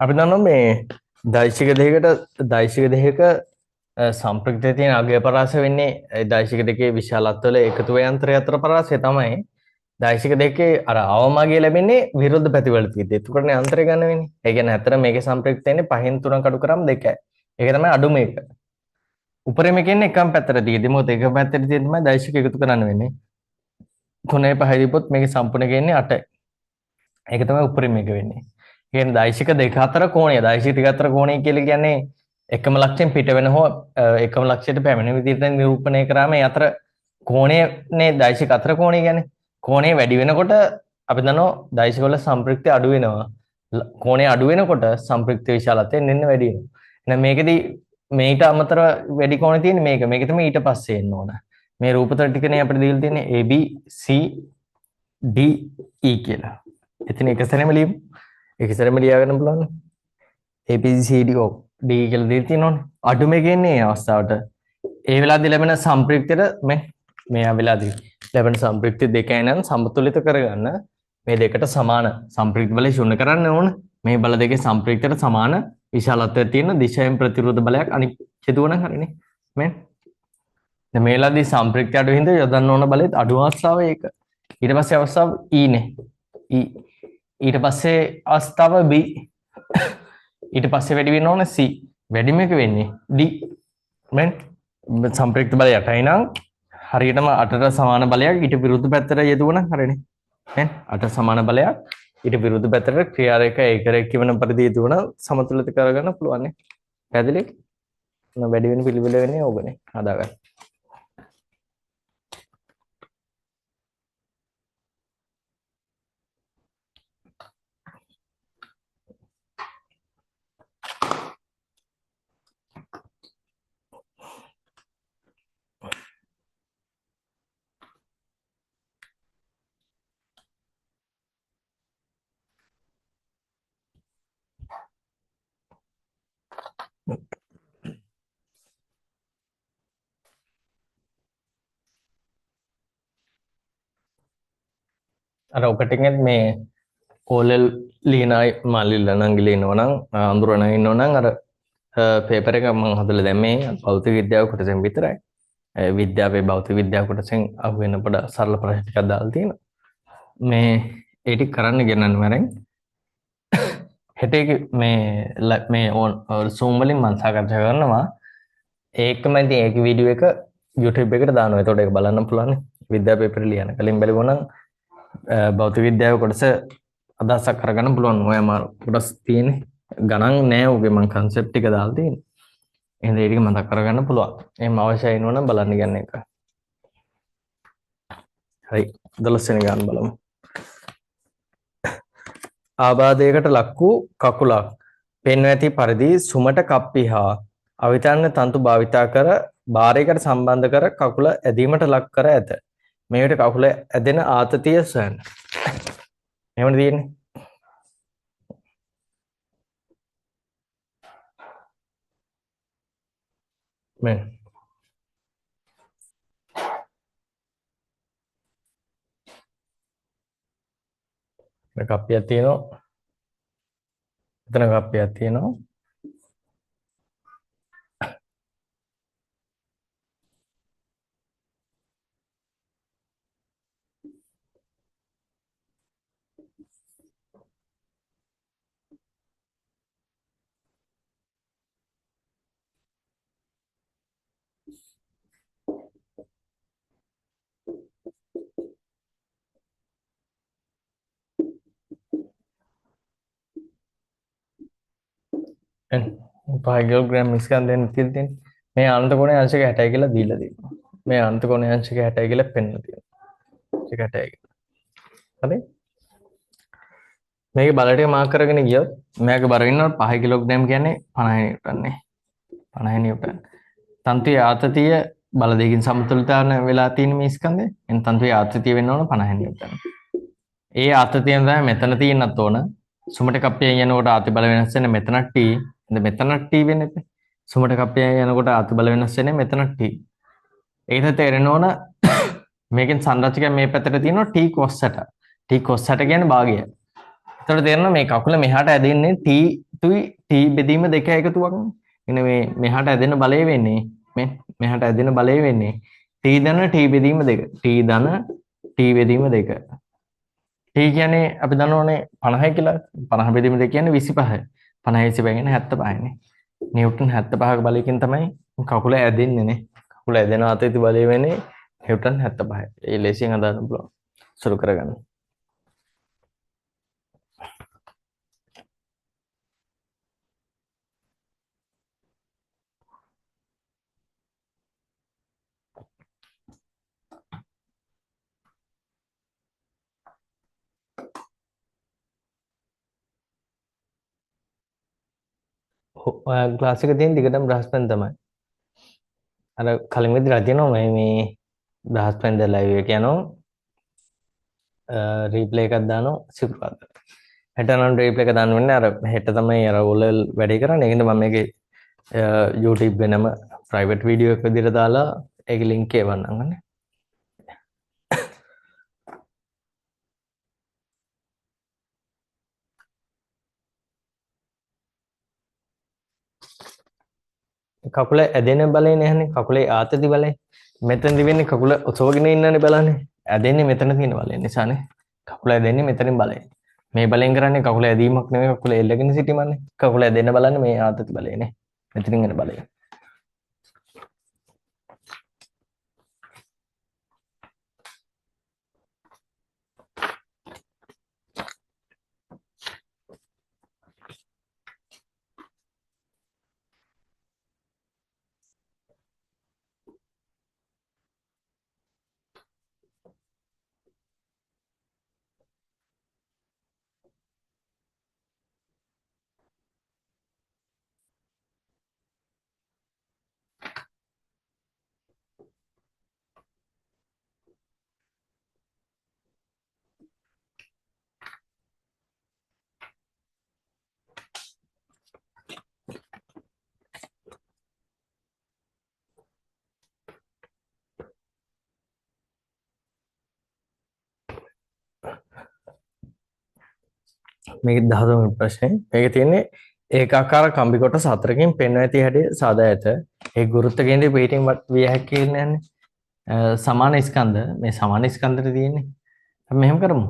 අපි දන්නවා මේ දෛශික දෙකක සම්ප්‍රයුක්තයේ තියෙන අගය පරාසය වෙන්නේ ඒ දෛශික දෙකේ විශාලත්වවල එකතු යන්ත්‍රය අතර පරාසය තමයි. දෛශික දෙකේ අර අවමගය ලැබෙන්නේ විරුද්ධ පැතිවල තියෙද්දි. එතකොටනේ අන්තරය ගන්න වෙන්නේ. ඒ කියන්නේ ඇත්තට මේකේ සම්ප්‍රයුක්ත වෙන්නේ 5න් 3 අඩු කරාම 2යි. ඒක තමයි අඩුම එක. උපරිම කියන්නේ එකම පැත්තට තියෙද්දි. මොකද එකම පැත්තට තියෙද්දි තමයි දෛශික එකතු කරන්න වෙන්නේ. 3යි 5යි දීපොත් මේකේ සම්පූර්ණ එක එන්නේ 8යි. ඒක තමයි උපරිම එක වෙන්නේ. ඒ කියන්නේ දෛශික දෙක අතර කෝණය, දෛශික දෙක අතර කෝණය කියලා කියන්නේ එකම ලක්ෂයෙන් පිට වෙන හෝ එකම ලක්ෂයට පැමිණෙන විදිහට නිරූපණය කරාම ඒ අතර කෝණය නේ දෛශික අතර කෝණය කියන්නේ. කෝණය වැඩි වෙනකොට අපි දන්නවා දෛශික වල සම්ප්‍රයුක්තය අඩු වෙනවා. කෝණය අඩු වෙනකොට සම්ප්‍රයුක්ත විශාලත්වය එන්න වැඩි වෙනවා. එහෙනම් මේකෙදි මේට අමතරව වැඩි කෝණය තියෙන්නේ මේක. මේක තමයි ඊට පස්සේ එන්න ඕන. මේ රූපතල ටිකනේ අපිට දීලා තියෙන්නේ A B C D E කියලා. එතන එක සැරේම ලියමු. එක සැරේම ලියා ගන්න පුළුවන්. A B C D O D කියලා දීලා තියෙනවනේ. අඩුම එක එන්නේ මේ අවස්ථාවට. ඒ වෙලාවේදී ලැබෙන සම්ප්‍රයුක්තයට මේ වෙලාවේදී ලැබෙන සම්ප්‍රයුක්තය දෙකයි නම් සමතුලිත කරගන්න මේ දෙකට සමාන සම්ප්‍රයුක්ත බලය ශූන්‍ය කරන්න ඕන. මේ බල දෙකේ සම්ප්‍රයුක්තයට සමාන විශාලත්වයක් තියෙන දිශාවෙන් ප්‍රතිවිරුද්ධ බලයක් අනිත් හේතුව නම් හරිනේ. මේ දැන් මේ වෙලාවේදී සම්ප්‍රයුක්තය අඩු හින්දා යොදන්න ඕන බලෙත් අඩු අවස්ථාව ඒක. ඊට පස්සේ අවස්ථාව E නේ. E ඊට පස්සේ අවස්ථාව B. ඊට පස්සේ වැඩි වෙන්න ඕන C. වැඩිම එක වෙන්නේ D. මෙන් සම්ප්‍රයුක්ත බලය 8යි නම් හරියටම 8ට සමාන බලයක් ඊට විරුද්ධ පැත්තට යෙදුවනම් හරිනේ. නේ 8 සමාන බලයක් ඊට විරුද්ධ පැත්තට ක්‍රියා රේඛා ඒක රේඛ වෙන පරිදි යෙදුවනම් සමතුලිත කරගන්න පුළුවන් නේ. පැහැදිලි? වැඩි වෙන පිළිවෙල වෙන්නේ ඕකනේ. හදාගන්න. අර ඔකට මේ ඕලෙල් ලියන අය මල්ලිලා නංගිලා ඉන්නවා නම් අඳුරන අය ඉන්නවා නම් අර පේපර් එක මම හදලා දැම්මේ භෞතික විද්‍යාව කොටසෙන් විතරයි. ඒ විද්‍යාවේ භෞතික විද්‍යාව කොටසෙන් අහු වෙන පොඩ සරල ප්‍රශ්න ටිකක් දාලා තියෙනවා. මේ ඒ ටික කරන්න ගෙනන්න වරෙන් හෙට ඒක මේ මේ Zoom වලින් මම සාකච්ඡා කරනවා. ඒකම ඉතින් ඒක වීඩියෝ එක YouTube එකට දානවා. එතකොට ඒක බලන්න පුළුවන්. විද්‍යා පේපර් ලියන කලින් බැලුවා නම් භෞතික විද්‍යාව කොටස අදහසක් කරගන්න පුළුවන්. ඔය අමාරු කොටස් තියෙන්නේ ගණන් නෑ. ඔගේ මං කන්සෙප්ට් ටික දාලා තියෙන්නේ. එහෙනම් ඒ ටික මතක් කරගන්න පුළුවන්. එහෙම අවශ්‍යයි වෙනවා නම් බලන්න ගන්න එක. හරි 12 වෙනි ගාන බලමු. ආබාධයකට ලක් වූ කකුලක් පෙන්ව ඇති පරිදි සුමට කප්පි හා අවිතන්න තන්තු භාවිතා කර බාරයකට සම්බන්ධ කර කකුල ඇදීමට ලක් කර ඇත. මේ විට කකුල ඇදෙන ආතතිය සොයන්න. එහෙමනේ තියෙන්නේ. මේ කප්පියක් තියෙනවා. එතන කප්පියක් තියෙනවා. 5 කිලෝග්‍රෑම් මිශ්‍රණ දෙන්න කියලා තියෙන්නේ. මේ අනන්ත කෝණයේ අංශක 60යි කියලා දීලා තියෙනවා. මේ අන්ත කෝණයේ අංශක 60යි කියලා පෙන්නලා තියෙනවා. අංශක 60යි කියලා. හරි? මේකේ බල ටික මාක් කරගෙන ගියොත් මෙයාගේ බර වෙනවා 5 කිලෝග්‍රෑම් කියන්නේ 50 නිව්ටන් නේ. 50 නිව්ටන්. තන්තුවේ ආතතිය බල දෙකකින් සමතුලිතව වෙලා තියෙන මේ ස්කන්ධය. එහෙනම් තන්තුවේ ආතතිය වෙන්න ඕන 50 නිව්ටන්. ඒ ආතතිය තමයි මෙතන තියෙන්නත් ඕන. සුමට කප්පියෙන් යනකොට ආති බල වෙනස් වෙන්නේ මෙතනත් T. එහෙනම් මෙතනත් T වෙන්න එපා. සුමට කප්පියෙන් යනකොට ආති බල වෙනස් වෙන්නේ මෙතනත් T. ඒකත් තේරෙන්න ඕන මේකෙන් සංරචකය මේ පැත්තට තියෙනවා T cos 60. T cos 60 කියන්නේ භාගය. එතකොට තේරෙනවා මේ කකුල මෙහාට ඇදෙන්නේ T තුයි T බෙදීම දෙක එකතුවක් නේ. එන්නේ මේ මෙහාට ඇදෙන බලය වෙන්නේ මේ මෙහාට ඇදෙන බලය වෙන්නේ T ධන T බෙදීම දෙක. T ධන T බෙදීම දෙක. T කියන්නේ අපි දන්නවනේ 50 කියලා. 50 බෙදීම දෙක කියන්නේ 25. 50 25 කියන්නේ 75 නේ. නිව්ටන් 75ක බලයකින් තමයි කකුල ඇදෙන්නේ නේ. කකුල ඇදෙන ආතති බලය වෙන්නේ නිව්ටන් 75. ඒ ලේසියෙන් හදාගන්න පුළුවන්. සුළු කරගන්න. ඔයා ක්ලාස් එක තියෙන දිගටම බ්‍රහස්පති තමයි. අර කලින් විදිහට තියෙනවා මේ මේ බ්‍රහස්පති ලයිව් එක යනවා. රීප්ලේ එකක් දානවා සිකුරාදා. හෙට නම් රීප්ලේ එක දාන්න වෙන්නේ අර හෙට තමයි අර ඔලල් වැඩේ කරන්නේ. ඒකින්ද මම මේකේ YouTube වෙනම ප්‍රයිවට් වීඩියෝ එකක් විදිහට දාලා ඒකේ ලින්ක් එක එවන්නම් අනේ. කකුල ඇදෙන බලය නෑනේ කකුලේ ආතති බලය. මෙතනදි වෙන්නේ කකුල ඔසවගෙන ඉන්නනේ බලන්නේ. ඇදෙන්නේ මෙතන තියෙන බලය නිසානේ. කකුල ඇදෙන්නේ මෙතනින් බලය. මේ බලෙන් කරන්නේ කකුල ඇදීමක් නෙමෙයි කකුල එල්ලගෙන සිටීමනේ. කකුල ඇදෙන්න බලන්නේ මේ ආතති බලය නේ. මෙතනින් එන බලය. මේක 13 වෙනි ප්‍රශ්නේ. මේකේ තියෙන්නේ ඒකාකාර කම්බි කොටස් හතරකින් පෙන්වා ඇති හැටි සාදා ඇත. ඒ ගුරුත්ව කේන්ද්‍රයේ පිහිටීම විය හැකි කියන්නේ සමාන ස්කන්ධ. මේ සමාන ස්කන්ධෙට තියෙන්නේ. අපි මෙහෙම කරමු.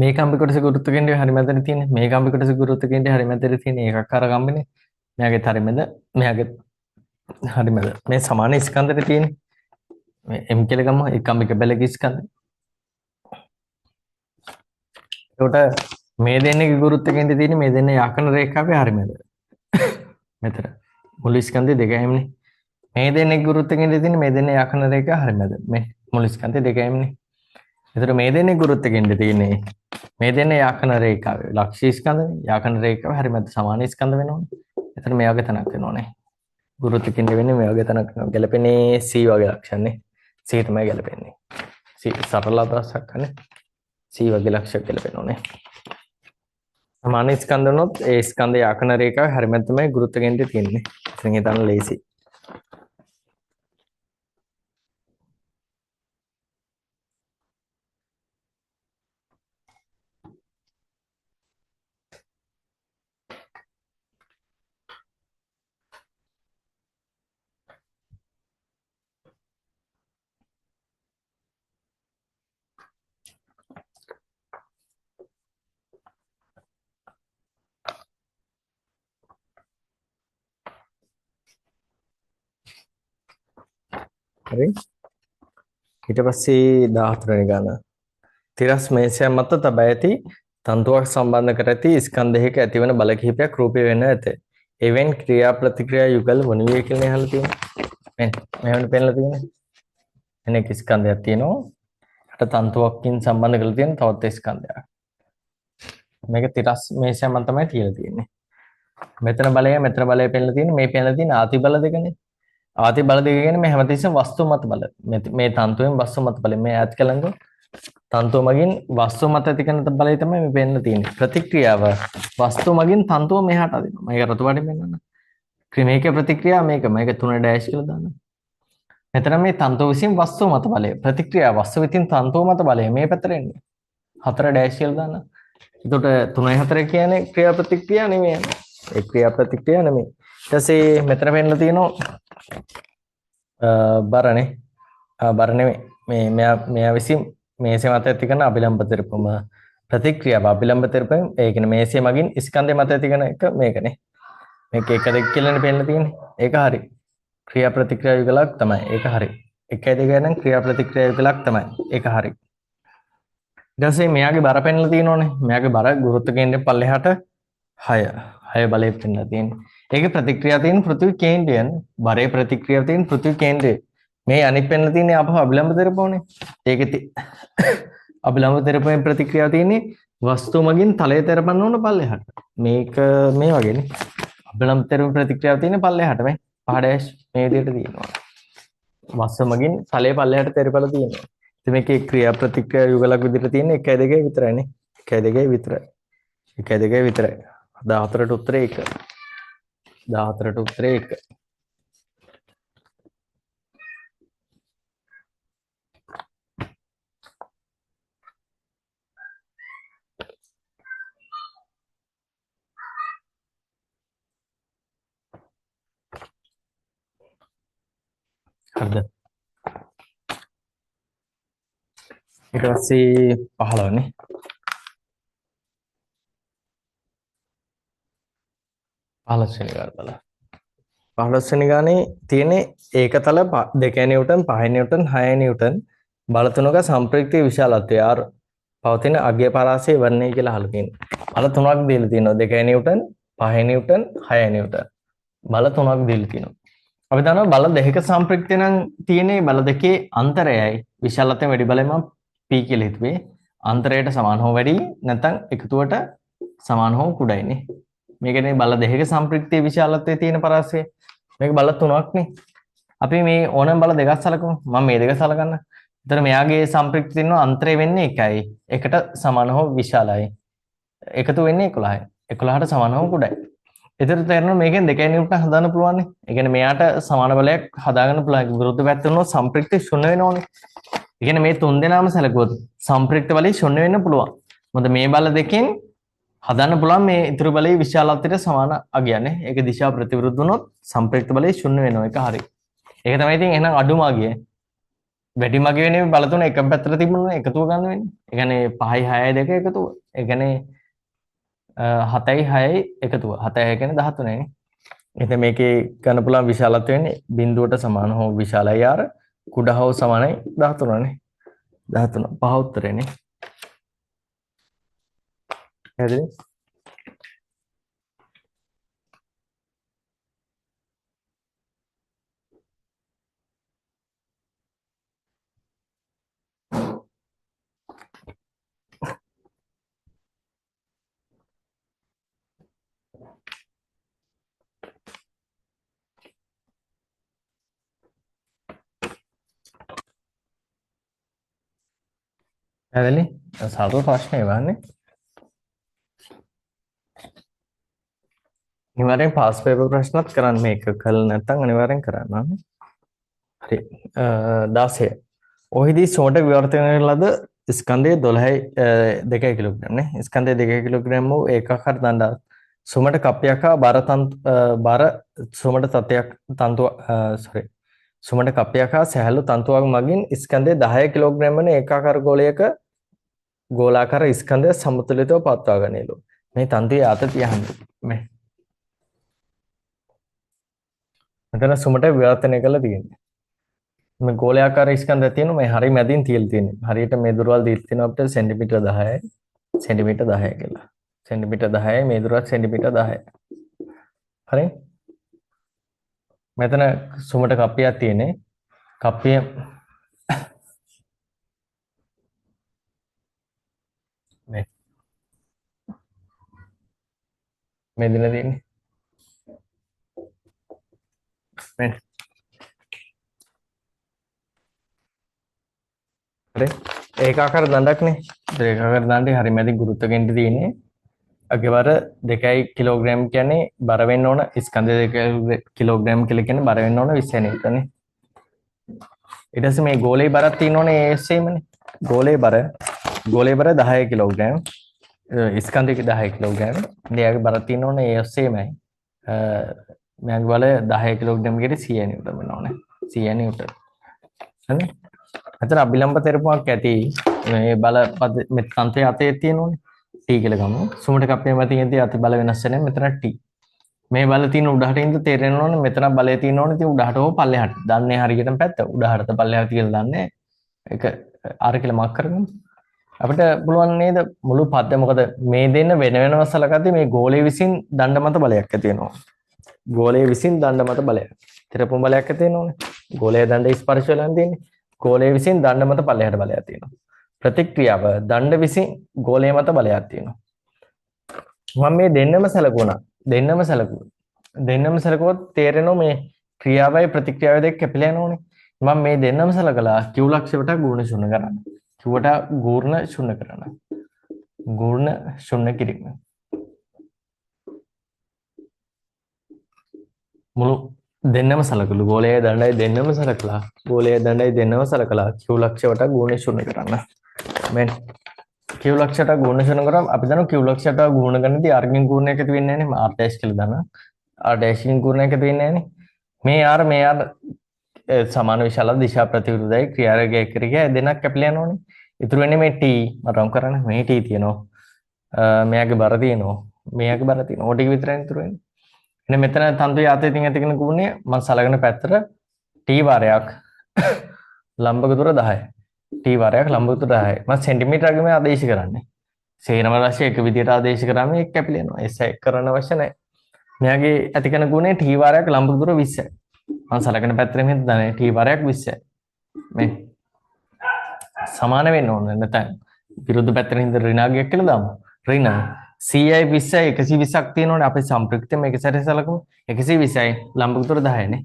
මේ කම්බි කොටස ගුරුත්ව කේන්ද්‍රයේ හරි මැදට තියෙන්නේ. මේ කම්බි කොටස ගුරුත්ව කේන්ද්‍රයේ හරි මැදට තියෙන්නේ ඒකාකාර කම්බිනේ. මෙයාගෙත් හරි මැද, මෙයාගෙත් හරි මැද. මේ සමාන ස්කන්ධෙට තියෙන්නේ. මේ M කියලා ගමු. ඒ කම්බි කැබලක ස්කන්ධ. එතකොට මේ දෙන්නගේ ගුරුත්ව කේන්ද්‍රය තියෙන්නේ මේ දෙන්න යකන රේඛාවේ හරි මැද. මෙතන මුළු ස්කන්ධය දෙකයිමනේ. මේ දෙන්නගේ ගුරුත්ව කේන්ද්‍රය තියෙන්නේ මේ දෙන්න යකන රේඛාව හරි මැද. මේ මුළු ස්කන්ධය දෙකයිමනේ. එතකොට මේ දෙන්නගේ ගුරුත්ව කේන්ද්‍රය තියෙන්නේ මේ දෙන්න යකන රේඛාවේ ලක්ෂ්‍ය ස්කන්ධනේ. යකන රේඛාව හරි මැද සමාන ස්කන්ධ වෙනවනේ. එතන මේ වගේ තැනක් වෙනවනේ. ගුරුත්ව කේන්ද්‍රය වෙන්නේ මේ වගේ තැනක් වෙනවා. ගැලපෙන්නේ C වගේ ලක්ෂණනේ. C තමයි ගැලපෙන්නේ. C සරල අදහසක් අනේ. C වගේ ලක්ෂයක් ගැලපෙනවනේ. සමාන ස්කන්ධ වුණොත් ඒ ස්කන්ධ යකන රේඛාව හරි මැද තමයි ගුරුත්ව කේන්ද්‍රය තියෙන්නේ. ඉතින් හිතන්න ලේසි. හරි. ඊට පස්සේ 14 වෙනි ගාන. තිරස් මේසයක් මත තබා ඇති තන්තුවක් සම්බන්ධ කර ඇති ස්කන්ධයක ඇතිවන බල කිහිපයක් රූපය වෙන ඇත. එවෙන් ක්‍රියා ප්‍රතික්‍රියා යුගල වනුයේ කියලා අහලා තියෙන්නේ. මෙන්න මෙහෙම පෙන්නලා තියෙන්නේ. එන එක ස්කන්ධයක් තියෙනවා. යට තන්තුවකින් සම්බන්ධ කරලා තියෙන තවත් ස්කන්ධයක්. මේක තිරස් මේසය මත තමයි තියලා තියෙන්නේ. මෙතන බලය මෙතන බලය පෙන්නලා තියෙන්නේ. මේ පෙන්නලා තියෙන ආති බල දෙකනේ. ආති බල දෙක කියන්නේ මේ හැමතිස්සෙම වස්තු මත බල. මේ තන්තුවෙන් වස්තු මත බලය. මේ ඈත් කළංගො තන්තුව මගින් වස්තු මත ඇති කරන බලය තමයි මේ පෙන්නලා තියෙන්නේ. ප්‍රතික්‍රියාව වස්තු මගින් තන්තුව මෙහාට අදිනවා. මේක රතු පාටින් පෙන්නන්න. මේකේ ප්‍රතික්‍රියාව මේක. මේක 3 ඩෑෂ් කියලා දාන්න. මෙතන මේ තන්තුව විසින් වස්තු මත බලය. ප්‍රතික්‍රියාව වස්තු විසින් තන්තුව මත බලය මේ පැත්තට එන්නේ. 4 ඩෑෂ් කියලා දාන්න. එතකොට 3 4 කියන්නේ ක්‍රියා ප්‍රතික්‍රියා නෙමෙයි. ඒ ක්‍රියා ප්‍රතික්‍රියා නෙමෙයි. ඊට පස්සේ මෙතන පෙන්නලා තියෙනවා බරනේ. බර නෙමෙයි. මේ මෙයා විසින් මේසය මත ඇති කරන අභිලම්භ තෙරපුම ප්‍රතික්‍රියාව අභිලම්භ තෙරපුම ඒ කියන්නේ මේසය මගින් ස්කන්ධය මත ඇති කරන එක මේකනේ. මේක 1 2 කියලානේ පෙන්නලා තියෙන්නේ. ඒක හරි. ක්‍රියා ප්‍රතික්‍රියා යුගලක් තමයි. ඒක හරි. 1 2 නම් ක්‍රියා ප්‍රතික්‍රියා යුගලක් තමයි. ඒක හරි. ඊට පස්සේ මෙයාගේ බර පෙන්නලා තියෙනෝනේ. මෙයාගේ බර ගුරුත්ව කේන්ද්‍රයෙන් පල්ලෙහාට 6. 6 බලය පෙන්නලා තියෙන්නේ. ඒකේ ප්‍රතික්‍රියාව තියෙන පෘථිවි කේන්ද්‍රයන් බරේ ප්‍රතික්‍රියාව තියෙන පෘථිවි කේන්ද්‍රය. මේ අනිත් පෙන්නලා තියෙන්නේ ආපහු අභිලම්භ තෙරපුවනේ. ඒකේ අභිලම්භ තෙරපුවෙන් ප්‍රතික්‍රියාව තියෙන්නේ වස්තු මගින් තලය තෙරපන්න ඕන පල්ලෙහාට. මේක මේ වගේනේ. අභිලම්භ තෙරපු ප්‍රතික්‍රියාව තියෙන්නේ පල්ලෙහාට මේ 5 ඩෑෂ් මේ විදිහට තියෙනවා. වස්තු මගින් තලය පල්ලෙහාට තෙරපලා තියෙනවා. ඉතින් මේකේ ක්‍රියා ප්‍රතික්‍රියා යුගලක් විදිහට තියෙන්නේ 1 2 විතරයිනේ. 1 2 විතරයි. 1 2 විතරයි. 14ට උත්තරේ 1. 14ට උත්තරේ 1. හරිද? ඊට පස්සේ 15 නේ. 15 වෙනි ගාන බලන්න. 15 වෙනි ගානේ තියෙන්නේ ඒකතල 2 නිව්ටන් 5 නිව්ටන් 6 නිව්ටන් බල තුනක සම්ප්‍රයුක්ත විශාලත්වය R පවතින අග්‍ය පරාසය වර්ණය කියලා අහලා තියෙනවා. බල තුනක් දීලා තියෙනවා. 2 නිව්ටන් 5 නිව්ටන් 6 නිව්ටන්. බල තුනක් දීලා තියෙනවා. අපි දන්නවා බල දෙකක සම්ප්‍රයුක්තය නම් තියෙන්නේ බල දෙකේ අන්තරයයි. විශාලත්වයෙන් වැඩි බලය මම P කියලා හිතුවේ. අන්තරයට සමාන හෝ වැඩි නැත්නම් එකතුවට සමාන හෝ කුඩායිනේ. මේකනේ බල දෙකක සම්ප්‍රයුක්තයේ විශාලත්වයේ තියෙන පරාසය. මේක බල තුනක් නේ. අපි මේ ඕනෑම බල දෙකක් සලකමු. මම මේ දෙක සලකන්න. එතන මෙයාගේ සම්ප්‍රයුක්ත තියෙනවා අන්තරය වෙන්නේ 1යි. එකට සමාන හෝ විශාලයි. එකතු වෙන්නේ 11යි. 11ට සමාන හෝ කුඩායි. එතන තේරෙනවා මේකෙන් 2 නිව්ටන් හදාන්න පුළුවන් නේ. ඒ කියන්නේ මෙයාට සමාන බලයක් හදාගන්න පුළුවන්. විරුද්ධ පැත්ත වුණොත් සම්ප්‍රයුක්ත ශූන්‍ය වෙනවනේ. ඒ කියන්නේ මේ තුන් දෙනාම සැලකුවොත් සම්ප්‍රයුක්ත බලය ශූන්‍ය වෙන්න පුළුවන්. මොකද මේ බල දෙකෙන් හදන්න පුළුවන් මේ ඉතුරු බලයේ විශාලත්වයට සමාන අගයක් නේ. ඒක දිශා ප්‍රතිවිරුද්ධ වුණොත් සම්ප්‍රයුක්ත බලය ශූන්‍ය වෙනවා. ඒක හරි. ඒක තමයි ඉතින් එහෙනම් අඩුම අගය. වැඩිම අගය වෙන්නේ මේ බල තුන එක පැත්තට තිබුණොත් එකතුව ගන්න වෙන්නේ. ඒ කියන්නේ 5යි 6යි 2 එකතුව. ඒ කියන්නේ 7යි 6යි එකතුව. 7යි 6 කියන්නේ 13 නේ. ඉතින් මේකේ ගන්න පුළුවන් විශාලත්වය වෙන්නේ බිඳුවට සමාන හෝ විශාලයි R කුඩා හෝ සමානයි 13 නේ. 13 පහ උත්තරේ නේ. හරිද? පැහැදිලි? සරල ප්‍රශ්න ඒවානේ. අනිවාර්යෙන් පාස් පේපර් ප්‍රශ්නත් කරන්න මේක කළා නැත්නම් අනිවාර්යෙන් කරන්න ඕනේ. හරි. 16. ඔහිදී සෝට විවර්තනය කරන ලද ස්කන්ධය 12.2 කිලෝග්‍රෑම් නේ. ස්කන්ධය 2 කිලෝග්‍රෑම් වූ ඒකාකාර දණ්ඩ සුමට කප්පයක් හා බර බර සුමට තතයක් තන්තුව සෝරි සුමට කප්පයක් හා සැහැල්ලු තන්තුවක් මගින් ස්කන්ධය 10 කිලෝග්‍රෑම් වන ඒකාකාර ගෝලයක ගෝලාකාර ස්කන්ධය සමතුලිතව පවත්වා ගන්නලු. මේ තන්තුවේ අත තියහන් මේ මෙතන සුමට විවර්තනය කරලා තියෙන්නේ. මේ ගෝලයාකාර ස්කන්ධය තියෙනවා මේ හරි මැදින් තියලා තියෙන්නේ. හරියට මේ දුරවල් දීලා තියෙනවා අපිට සෙන්ටිමීටර් 10යි සෙන්ටිමීටර් 10 කියලා. සෙන්ටිමීටර් 10යි මේ දුරත් සෙන්ටිමීටර් 10යි. හරි? මෙතන සුමට කප්පියක් තියෙන්නේ. කප්පිය මේ මේ දින තියෙන්නේ. මේ හරි, ඒකාකාර දණ්ඩක් නේ. ඒකාකාර දණ්ඩේ හරි මැදින් ගුරුත්ව කේන්ද්‍රය තියෙන්නේ. අගවර 2 කිලෝග්‍රෑම් කියන්නේ බර වෙන්න ඕන ස්කන්ධ 2 කිලෝග්‍රෑම් කියලා කියන්නේ බර වෙන්න ඕන 20 නිව්ටන් නේ. ඊට පස්සේ මේ ගෝලයේ බරක් තියෙන්න ඕනේ ඒ එස්සේමනේ. ගෝලයේ බර 10 කිලෝග්‍රෑම්, ස්කන්ධයක 10 කිලෝග්‍රෑම්. ඉතින් එයාගේ බරක් තියෙන්න ඕනේ ඒ ඔස්සේමයි. මෙයාගේ බල 10 කිලෝග්‍රෑම් එකට 100 නිව්ටන් වෙන්න ඕනේ. 100 නිව්ටන්. හරි? මෙතන අභිලම්බ තෙරපුමක් ඇති. මේ බල පද මේ තන්ත්‍රයේ අතේ තියෙන්න ඕනේ. T කියලා ගමු. සුමට කප්පිය මතින් ඇති අත බල වෙනස් වෙන්නේ මෙතන T. මේ බල තියෙන උඩහට ඉඳ තේරෙන්න ඕනේ මෙතන බලය තියෙන්න ඕනේ. ඉතින් උඩහට හෝ පල්ලෙහාට. දන්නේ හරියටම පැත්ත. උඩහටද පල්ලෙහාට කියලා දන්නේ. ඒක R කියලා මාක් කරගමු. අපිට පුළුවන් නේද මුළු පද්‍ය, මොකද මේ දෙන්න වෙන වෙනම සලකද්දී මේ ගෝලයේ විසින් දණ්ඩ මත බලයක් ඇති වෙනවා. ගෝලයේ විසින් දණ්ඩ මත බලයක්. තෙරපුම් බලයක් ඇති වෙනවනේ. ගෝලයේ දණ්ඩ ස්පර්ශ වෙලා තියෙන්නේ. ගෝලයේ විසින් දණ්ඩ මත පල්ලෙහාට බලයක් තියෙනවා. ප්‍රතික්‍රියාව දණ්ඩ විසින් ගෝලයේ මත බලයක් තියෙනවා. මම මේ දෙන්නම සැලකුණා. දෙන්නම සැලකුවා. දෙන්නම සැලකුවොත් තේරෙනවා මේ ක්‍රියාවයි ප්‍රතික්‍රියාවයි දෙක කැපිලා යනෝනේ. මම මේ දෙන්නම සැලකලා Q ලක්ෂයට ගුණ ශූන්‍ය කරන්න. Qට ගුණ ශූන්‍ය කරන්න. ගුණ ශූන්‍ය කිරීම. මුළු දෙන්නම සැලකලු. ගෝලයේ දණ්ඩයි දෙන්නම සැලකලා. ගෝලයේ දණ්ඩයි දෙන්නම සැලකලා Q ලක්ෂයට ගුණ ශූන්‍ය කරන්න. මෙන්න Q ලක්ෂයට ගුණ ශූන්‍ය කරාම අපි දන්නවා Q ලක්ෂයට ගුණ ගන්නදී R ගෙන් ගුණයක් ඇති වෙන්නේ නැහැ නේ. R dash කියලා දන්නවා. R dash ගෙන් ගුණයක් ඇති වෙන්නේ නැහැ නේ. මේ R මේ R සමාන විශාල දිශා ප්‍රතිවිරුද්ධයි ක්‍රියාරගය ක්‍රියා දෙන්නක් කැපිලා යනෝනේ. ඉතුරු වෙන්නේ මේ T මම රවුම් කරන්න මේ T තියෙනවා. මෙයාගේ බර තියෙනවා. මෙයාගේ බර තියෙනවා. ඔය ටික විතරයි ඉතුරු වෙන්නේ. එහෙනම් මෙතන තන්තු යාතයෙන් ඇති කරන ගුණය මම සලකන පැත්තට T වාරයක් ලම්බක දුර 10. T වාරයක් ලම්බක දුර 10. මම සෙන්ටිමීටර අගම ආදේශ කරන්නේ. සේරම රාශිය එක විදියට ආදේශ කරාම ඒක කැපිලා යනවා. එස් එක කරන්න අවශ්‍ය නැහැ. මෙයාගේ ඇති කරන ගුණය T වාරයක් ලම්බක දුර 20යි. මම සලකන පැත්තට මෙහෙම දන්නේ T වාරයක් 20යි. මේ සමාන වෙන්න ඕන නැත්නම් විරුද්ධ පැත්තට හින්දා ඍණාගයක් කියලා දාමු. ඍණ 100යි 20යි 120ක් තියෙනවනේ. අපි සම්ප්‍රයුක්තයෙන් මේක සැරේ සලකමු. 120යි ලම්බක දුර 10 නේ.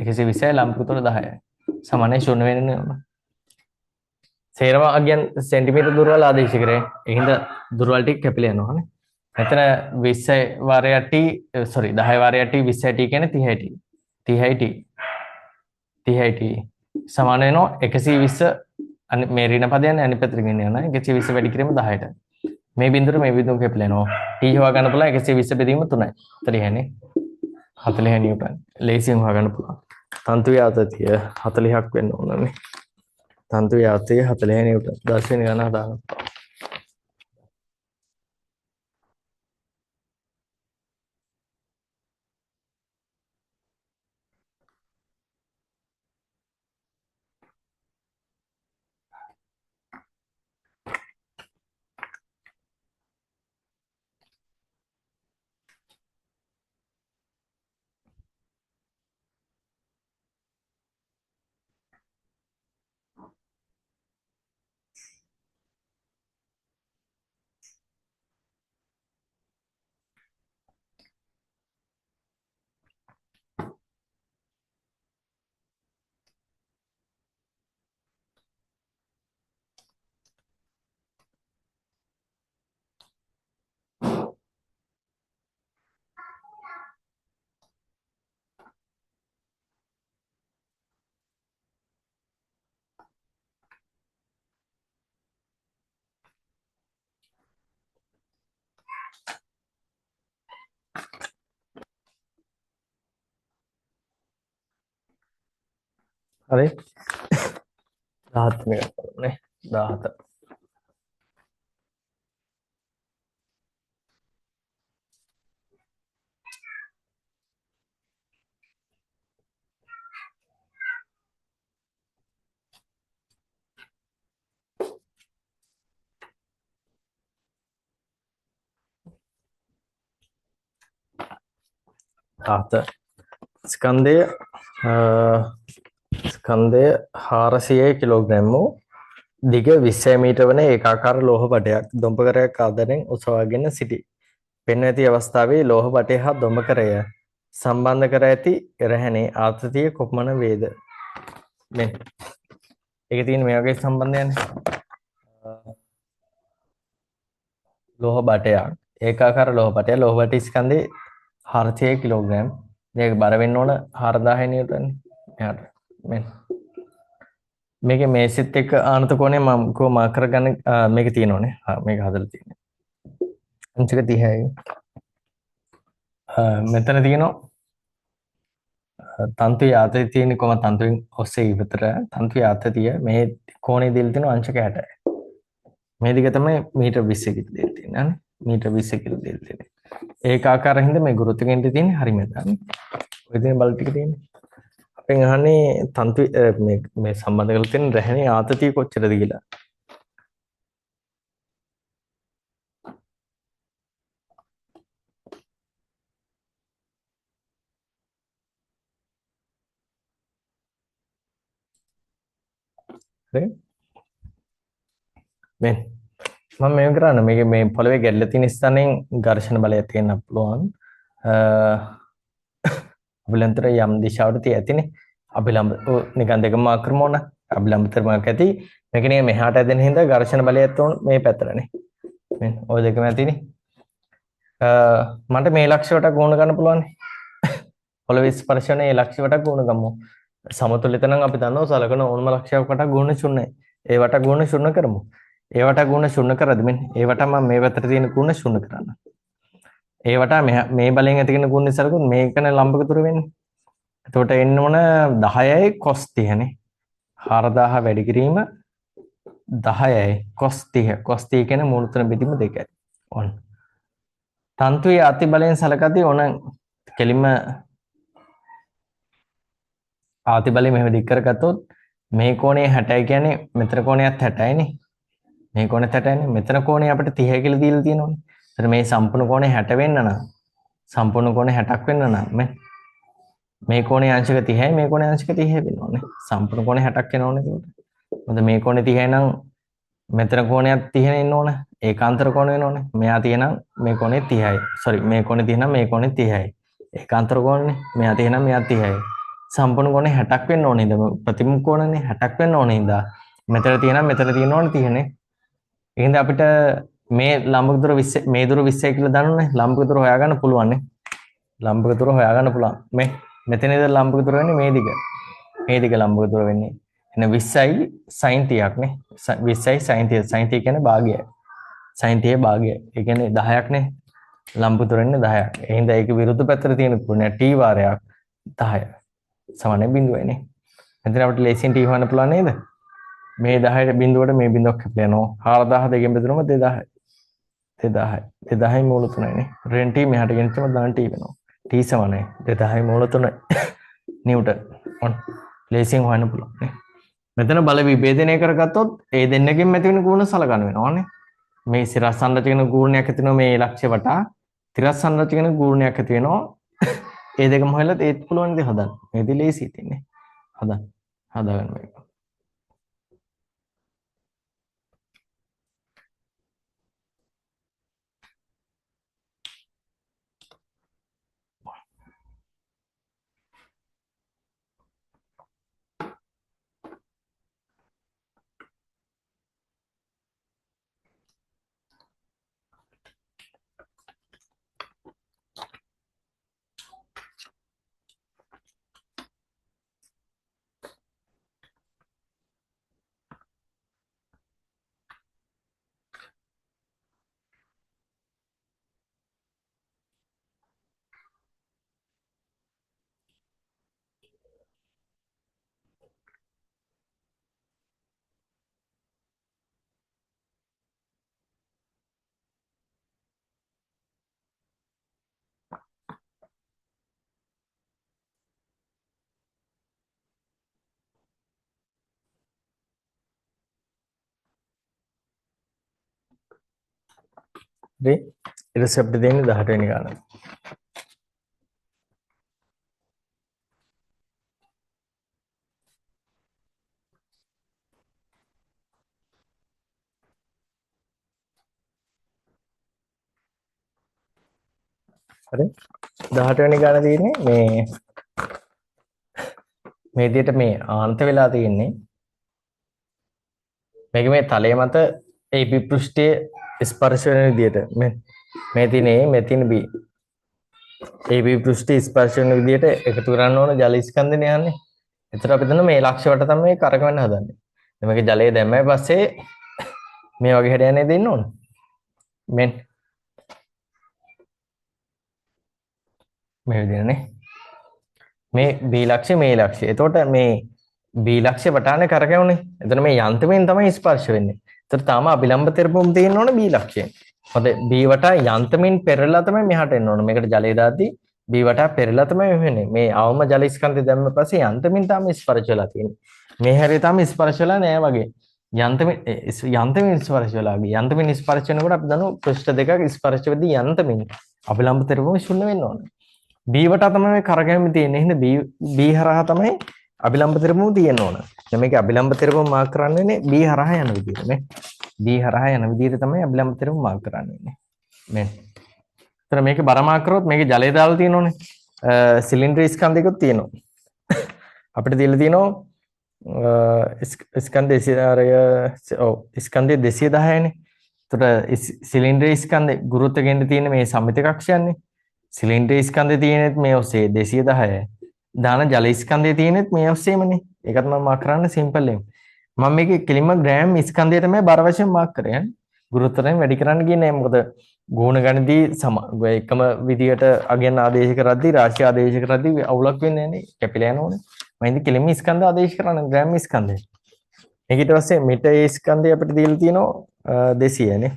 120යි ලම්බක දුර 10යි. සමානයි ශූන්‍ය වෙන්න ඕන. සේරම අගයන් සෙන්ටිමීටර් දුරවල් ආදේශ කරේ. ඒ හින්දා දුරවල් ටික කැපිලා යනවා නේ. මෙතන 20 වාරයක් T sorry 10 වාරයක් T 20 T කියන්නේ 30 T. 30 T. 30 T සමාන වෙනවා 120 අනි මේ ඍණ පදයන් අනිත් පැත්තට ගෙන යනවා. 120 වැඩි කිරීම 10ට. මේ බිඳුවට මේ බිඳුව කැපිලා යනවා. T හොයා ගන්න පුළුවන් 120 බෙදීම 3යි. 40 නේ. 40 නිව්ටන්. ලේසියෙන් හොයා ගන්න පුළුවන්. තන්තු ව්‍යාතතිය 40ක් වෙන්න ඕනනේ. තන්තු ව්‍යාතතිය 40 නිව්ටන්. 10 වෙනි ගණන හදාගන්න පුළුවන්. හරි 17 මේක බලමු නේ. 17 17. ස්කන්ධය ස්කන්ධය 400 කිලෝග්‍රෑම් වූ දිග 20 මීටර වන ඒකාකාර ලෝහ පටයක් දොඹකරයක් ආධාරයෙන් ඔසවාගෙන සිටී. පෙන්ව ඇති අවස්ථාවේ ලෝහ පටය හා දොඹකරය සම්බන්ධ කර ඇති රැහැනේ ආතතිය කොපමණ වේද? මෙන්න. ඒකේ තියෙන මේ වගේ සම්බන්ධයනේ. ලෝහ බටයක් ඒකාකාර ලෝහ පටය ලෝහ බටේ ස්කන්ධේ 400 කිලෝග්‍රෑම්. මේක බර වෙන්න ඕන 4000 නිව්ටන්. මෙහාට මෙන්න. මේකේ මේසෙත් එක්ක ආනත කෝණය මම කිව්ව මාක් කරගන්න මේක තියෙනවනේ. හා මේක හදලා තියෙන්නේ. අංශක 30යි. මෙතන තියෙනවා තන්තුවේ ආතතිය තියෙන්නේ කොහොමද තන්තුවෙන් ඔස්සේ ඉවතට තන්තුවේ ආතතිය මේ කෝණය දීලා තියෙනවා අංශක 60යි. මේ දිග තමයි මීටර 20 කියලා දීලා තියෙන්නේ. හරි මීටර 20 කියලා දීලා තියෙන්නේ. ඒකාකාර හින්දා මේ ගුරුත්ව කේන්ද්‍රය තියෙන්නේ හරි මෙතන. ඔය තියෙන බල ටික තියෙන්නේ. අපෙන් අහන්නේ තන්තු මේ මේ සම්බන්ධ කරලා තියෙන රැහැනේ ආතතිය කොච්චරද කියලා. හරි මෙන්න මම මේක කරන්න මේක මේ පොළවේ ගැටලා තියෙන ස්ථානයෙන් ඝර්ෂණ බලයක් තියෙන්න පුළුවන්. අභිලන්තර යම් දිශාවට තිය ඇතිනේ. අභිලම්බ ඔව් නිකන් දෙකම මාක් කරමු ඕන. අභිලම්බතර මාක් ඇති. මේක නිකන් මෙහාට ඇදෙන හින්දා ඝර්ෂණ බලයත් ඕන මේ පැත්තටනේ. මෙන්න ඔය දෙකම ඇතිනේ. මට මේ ලක්ෂ්‍ය වටක් ගුණ ගන්න පුළුවන්. පොළවේ ස්පර්ශ වෙන ඒ ලක්ෂ්‍ය වටක් ගුණ ගමු. සමතුලිත නම් අපි දන්නවා සලකන ඕනම ලක්ෂ්‍යයක් වටක් ගුණ ශූන්‍යයි. ඒ වටක් ගුණ ශූන්‍ය කරමු. ඒ වටක් ගුණ ශූන්‍ය කරද්දි මෙන්න ඒ වටා මම මේ පැත්තට තියෙන ගුණ ශූන්‍ය කරන්න. ඒ වටා මේ බලයෙන් ඇති වෙන ගුණ නිසා මේකනේ ලම්බක දුර වෙන්නේ. එතකොට එන්න ඕන 10යි cos 30 නේ. 4000 වැඩි කිරීම 10යි cos 30. cos 30 කියන්නේ මූල තුන බෙදීම 2යි. ඔන්න. තන්තුවේ අති බලයෙන් සලකද්දී ඕන කෙලින්ම ආති බලය මෙහෙම දික් කරගත්තොත් මේ කෝණය 60යි කියන්නේ මෙතන කෝණයත් 60යි නේ. මේ කෝණයත් 60යි නේ. මෙතන කෝණය අපිට 30 කියලා දීලා තියෙනවනේ. එතන මේ සම්පූර්ණ කෝණය 60 වෙන්න නම් සම්පූර්ණ කෝණය 60ක් වෙන්න නම් මේ කෝණය අංශක 30යි මේ කෝණය අංශක 30 වෙන්න ඕනේ. සම්පූර්ණ කෝණය 60ක් වෙන ඕනේ එතකොට. මොකද මේ කෝණය 30යි නම් මෙතන කෝණයක් 30 එන්න ඕන. ඒකාන්තර කෝණ වෙන්න ඕනේ. මෙයා 30 නම් මේ කෝණය 30යි. සෝරි මේ කෝණය 30 නම් මේ කෝණය 30යි. ඒකාන්තර කෝණනේ. මෙයා 30 නම් මෙයා 30යි. සම්පූර්ණ කෝණය 60ක් වෙන්න ඕනේ ඉඳ ප්‍රතිමුඛ කෝණනේ 60ක් වෙන්න ඕනේ ඉඳ මෙතන තියෙනවා මෙතන තියෙන්න ඕනේ 30 නේ. ඒ හින්දා අපිට මේ ලම්බක දුර 20 මේ දුර 20 කියලා දන්නවනේ. ලම්බක දුර හොයාගන්න පුළුවන් නේ. ලම්බක දුර හොයාගන්න පුළුවන්. මේ මෙතන ඉඳන් ලම්බක දුර වෙන්නේ මේ දිග. මේ දිග ලම්බක දුර වෙන්නේ. එන 20යි sin 30ක් නේ. 20යි sin 30. sin 30 කියන්නේ භාගයයි. sin 30 භාගයයි. ඒ කියන්නේ 10ක් නේ. ලම්බක දුර වෙන්නේ 10ක්. ඒ හින්දා ඒක විරුද්ධ පැත්තට තියෙන ගුණය t වාරයක් 10. සමානයි බිඳුවයි නේ. මෙතන අපිට ලේසියෙන් t හොයන්න පුළුවන් නේද? මේ 10ට බිඳුවට මේ බිඳුවක් කැපිලා යනවා. 4000 දෙකෙන් බෙදුනම 2000යි. 2000යි. 2000යි මූල 3යි නේ. ඍණ t මෙහාට ගෙනච්චම ධන t වෙනවා. t සමානයි 2000යි මූල 3යි නිව්ටන්. ඔන්න ලේසියෙන් හොයන්න පුළුවන් නේ. මෙතන බල විභේදනය කරගත්තොත් ඒ දෙන්නකින් ඇති වෙන ගුණ සලකන්න වෙනවා නේ. මේ සිරස් සංරචකන ගුණයක් ඇති වෙනවා මේ ලක්ෂ්‍ය වටා. තිරස් සංරචකන ගුණයක් ඇති වෙනවා. ඒ දෙකම හොයලා ඒත් පුළුවන් ඉතින් හදන්න. මේ දේ ලේසි ඉතින් නේ. හදන්න. හදාගන්න මේක. හරි. ඊට පස්සේ අපිට දෙන්නේ 18 වෙනි ගාන. හරි. 18 වෙනි ගාන තියෙන්නේ මේ මේ විදිහට මේ ආන්ත වෙලා තියෙන්නේ. මේක මේ තලය මත AB පෘෂ්ඨයේ ස්පර්ශ වෙන විදිහට මේ මේ තියෙන A මේ තියෙන B. AB පෘෂ්ඨයේ ස්පර්ශ වෙන විදිහට එකතු කරන්න ඕන ජල ස්කන්ධනේ යන්නේ. එතකොට අපි දන්නවා මේ ලක්ෂ්‍ය වට තමයි මේ කරකවන්න හදන්නේ. දැන් මේක ජලය දැම්මයි පස්සේ මේ වගේ හැඩයක් නේද දෙන්න ඕන. මෙන් මේ විදිහනේ. මේ B ලක්ෂ්‍ය මේ ලක්ෂ්‍ය. එතකොට මේ B ලක්ෂ්‍ය වටානේ කරකැවුනේ. එතන මේ යන්තමෙන් තමයි ස්පර්ශ වෙන්නේ. එතකොට තාම අභිලම්භ තෙරපුම් තියෙන්න ඕන B ලක්ෂ්‍යයෙන්. හොඳ B වටා යන්තමින් පෙරලා තමයි මෙහාට එන්න ඕන. මේකට ජලය දාද්දි B වටා පෙරලා තමයි මෙහෙම වෙන්නේ. මේ අවම ජල ස්කන්ධය දැම්ම පස්සේ යන්තමින් තාම ස්පර්ශ වෙලා තියෙන්නේ. මේ හැරේ තාම ස්පර්ශ වෙලා නෑ වගේ. යන්තමින් යන්තමින් ස්පර්ශ වෙලා වගේ. යන්තමින් ස්පර්ශ වෙනකොට අපි දන්නවා පෘෂ්ඨ දෙකක් ස්පර්ශ වෙද්දී යන්තමින් අභිලම්භ තෙරපුම ශූන්‍ය වෙන්න ඕන. B වටා තමයි මේ කරකැවීම තියෙන්නේ. එහෙනම් B හරහා තමයි අභිලම්භ තෙරපුම තියෙන්න ඕන. දැන් මේකේ අභිලම්භ තෙරපුම මාක් කරන්න වෙන්නේ B හරහා යන විදිහට නේ. B හරහා යන විදිහට තමයි අභිලම්භ තෙරපුම මාක් කරන්න වෙන්නේ. මේ. එතන මේකේ බර මාක් කරොත් මේකේ ජලය දාලා තියෙනෝනේ. සිලින්ඩර් ස්කන්ධයකුත් තියෙනවා. අපිට දීලා තියෙනවා ස්කන්ධ ඔව් ස්කන්ධය 210 නේ. එතකොට සිලින්ඩර් ස්කන්ධේ ගුරුත්ව කේන්ද්‍රේ තියෙන මේ සම්මිත කක්ෂයන්නේ. සිලින්ඩර් ස්කන්ධේ තියෙනෙත් මේ ඔස්සේ 210. දාන ජල ස්කන්ධේ තියෙනෙත් මේ ඔස්සේමනේ. ඒකත් මම මාක් කරන්න සිම්පල් එකෙන්. මම මේකේ කෙලින්ම ග්‍රෑම් ස්කන්ධය තමයි බර වශයෙන් මාක් කරේ. ගුරුත්වයෙන් වැඩි කරන්න ගියේ නෑ. මොකද ගුණ ගණිතී සම එකම විදියට අගයන් ආදේශ කරද්දී රාශි ආදේශ කරද්දී අවුලක් වෙන්නේ නෑනේ. කැපිලා යනෝනේ. මම ඉතින් කෙලින්ම ස්කන්ධ ආදේශ කරන්න ග්‍රෑම් ස්කන්ධය. මේක ඊට පස්සේ මීටර් ස්කන්ධය අපිට දීලා තියෙනවා 200 නේ.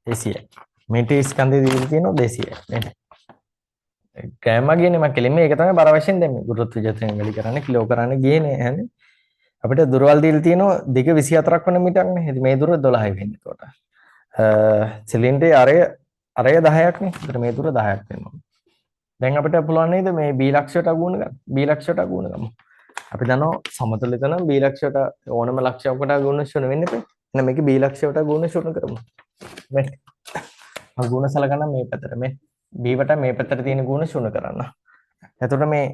200. මීටර් ස්කන්ධය දීලා තියෙනවා 200 නේ. ග්‍රෑම් අගයනේ මම කෙලින්ම ඒක තමයි බර වශයෙන් දැම්මේ. ගුරුත්ව ජතනය වැඩි කරන්න කිලෝ කරන්න ගියේ නෑ ඈනේ. අපිට දුරවල් දීලා තියෙනවා දිග 24ක් වන මීටරක් නේ. ඉතින් මේ දුර 12යි වෙන්නේ එතකොට. සිලින්ඩරේ අරය 10ක් නේ. ඒතර මේ දුර 10ක් වෙනවා. දැන් අපිට පුළුවන් නේද මේ B ලක්ෂයට අගුණ ගන්න. B ලක්ෂයට අගුණ ගමු. අපි දන්නවා සමතුලිත නම් B ලක්ෂයට ඕනම ලක්ෂයකට අගුණ ශූන්‍ය වෙන්න එපා. එහෙනම් මේක B ලක්ෂයට අගුණ ශූන්‍ය කරමු. මේ අගුණ සලකන මේ පැත්තට මේ B වට මේ පැත්තට තියෙන ගුණ ශූන්‍ය කරන්න. එතකොට මේ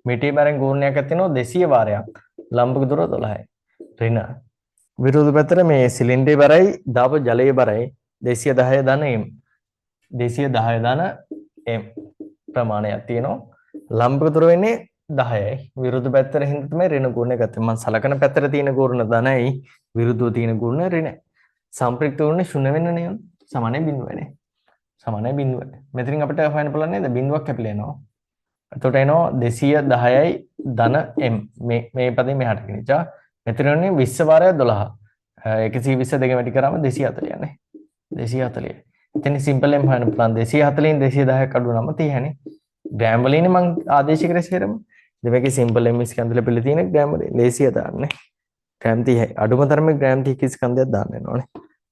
මිටි බරෙන් ගුණයක් ඇතිවෙනවා 200 වාරයක්. ලම්බක දුර 12යි. ඍණ විරුද්ධ පැත්තට මේ සිලින්ඩරේ බරයි දාපු ජලයේ බරයි 210 ධන m 210 ධන m ප්‍රමාණයක් තියෙනවා. ලම්බක දුර වෙන්නේ 10යි. විරුද්ධ පැත්තට හින්දා තමයි ඍණ ගුණය ගත්තේ. මම සලකන පැත්තට තියෙන ගුණ ධනයි විරුද්ධව තියෙන ගුණ ඍණයි. සම්ප්‍රයුක්ත ගුණ ශූන්‍ය වෙන්න නේ. සමානයි බිඳුවනේ. සමානයි බිඳුව. මෙතනින් අපිට හොයන්න පුළුවන් නේද? බිඳුවක් කැපිලා එනවා. එතකොට එනවා 210යි ධන m මේ මේ පදේ මෙහාට ගෙනිච්චා. මෙතන එන්නේ 20 වාරයක් 12. 120 දෙක වැඩි කරාම 240 නේ. 240. එතන සිම්පල් m හොයන්න පුළුවන්. 240න් 210ක් අඩු වුණාම 30 නේ. ග්‍රෑම් වලින්නේ මං ආදේශ කරේ සේරම. ඉතින් මේකේ සිම්පල් m ස්කන්ධ ලැබිලා තියෙන ග්‍රෑම් වලින් ලේසිය දාන්නේ. ග්‍රෑම් 30යි. අඩුම තරමේ ග්‍රෑම් 30 ස්කන්ධයක් දාන්න වෙනවනේ.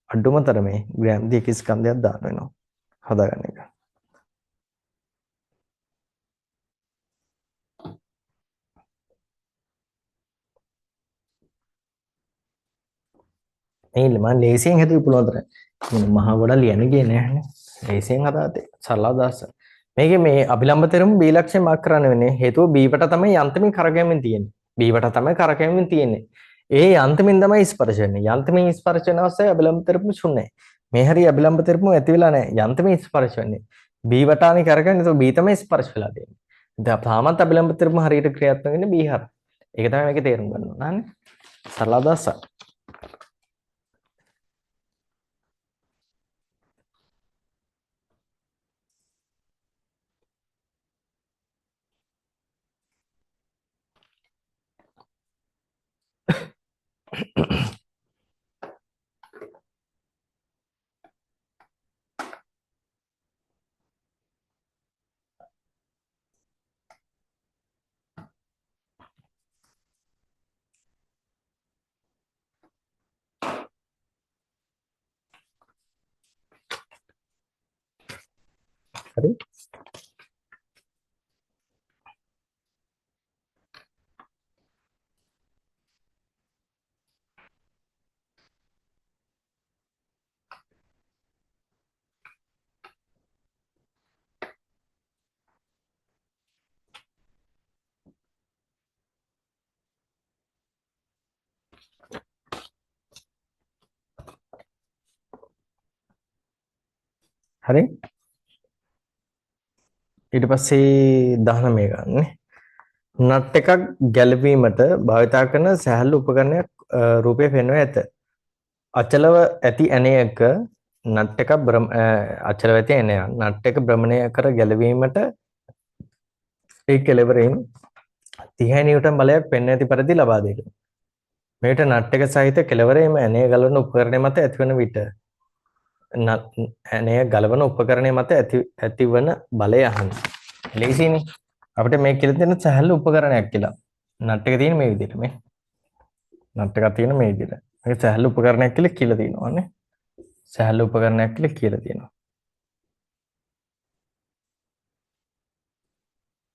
අඩුම තරමේ ග්‍රෑම් 30 ස්කන්ධයක් දාන්න වෙනවා. හදාගන්න එක. මේ මම ලේසියෙන් හැදුවේ පුළුවන් තරම්. මහා ගොඩක් ලියන්න ගියේ නෑනේ. ලේසියෙන් හදාතේ. සරල අදහස. මේකේ මේ අභිලම්භ තෙරපුම B ලක්ෂ්‍ය මාක් කරන්න වෙන්නේ හේතුව B වට තමයි යන්තමින් කරකැවීමෙන් තියෙන්නේ. B වට තමයි කරකැවීමෙන් තියෙන්නේ. ඒ යන්තමින් තමයි ස්පර්ශ වෙන්නේ. යන්තමින් ස්පර්ශ වෙන අවස්ථාවේ අභිලම්භ තෙරපුම ශූන්‍යයි. මේ හරිය අභිලම්භ තෙරපුම ඇති වෙලා නෑ. යන්තමින් ස්පර්ශ වෙන්නේ. B වටානේ කරකැවෙන්නේ. ඒක B තමයි ස්පර්ශ වෙලා තියෙන්නේ. දැන් තාමත් අභිලම්භ තෙරපුම හරියට ක්‍රියාත්මක වෙන්නේ B හරහා. ඒක තමයි මේකේ තේරුම් ගන්න ඕන. හරිනේ. සරල අදහසක්. හරි. හරි. ඊට පස්සේ 19 ගන්න. නට් එකක් ගැලවීමට භාවිතා කරන සැහැල්ලු උපකරණයක් රූපය පෙන්වා ඇත. අචලව ඇති ඇණයක නට් එකක් අචලව ඇති ඇණයක් නට් එක භ්‍රමණය කර ගැලවීමට ඒ කෙළවරින් 30 නිව්ටන් බලයක් පෙන්වා ඇති පරිදි ලබා දෙයි. මෙවිට නට් එක සහිත කෙළවරේම ඇණය ගලවන උපකරණය මත ඇතිවන විට ඇණය ගලවන උපකරණය මත ඇතිවන බලය අහන්න. ලේසියිනේ. අපිට මේ කියලා තියෙන සැහැල්ලු උපකරණයක් කියලා. නට් එක තියෙන මේ විදිහට මේ. නට් එකක් තියෙන මේ විදිහට. මේක සැහැල්ලු උපකරණයක් කියලා කියලා තියෙනවා නේ. සැහැල්ලු උපකරණයක් කියලා කියලා තියෙනවා.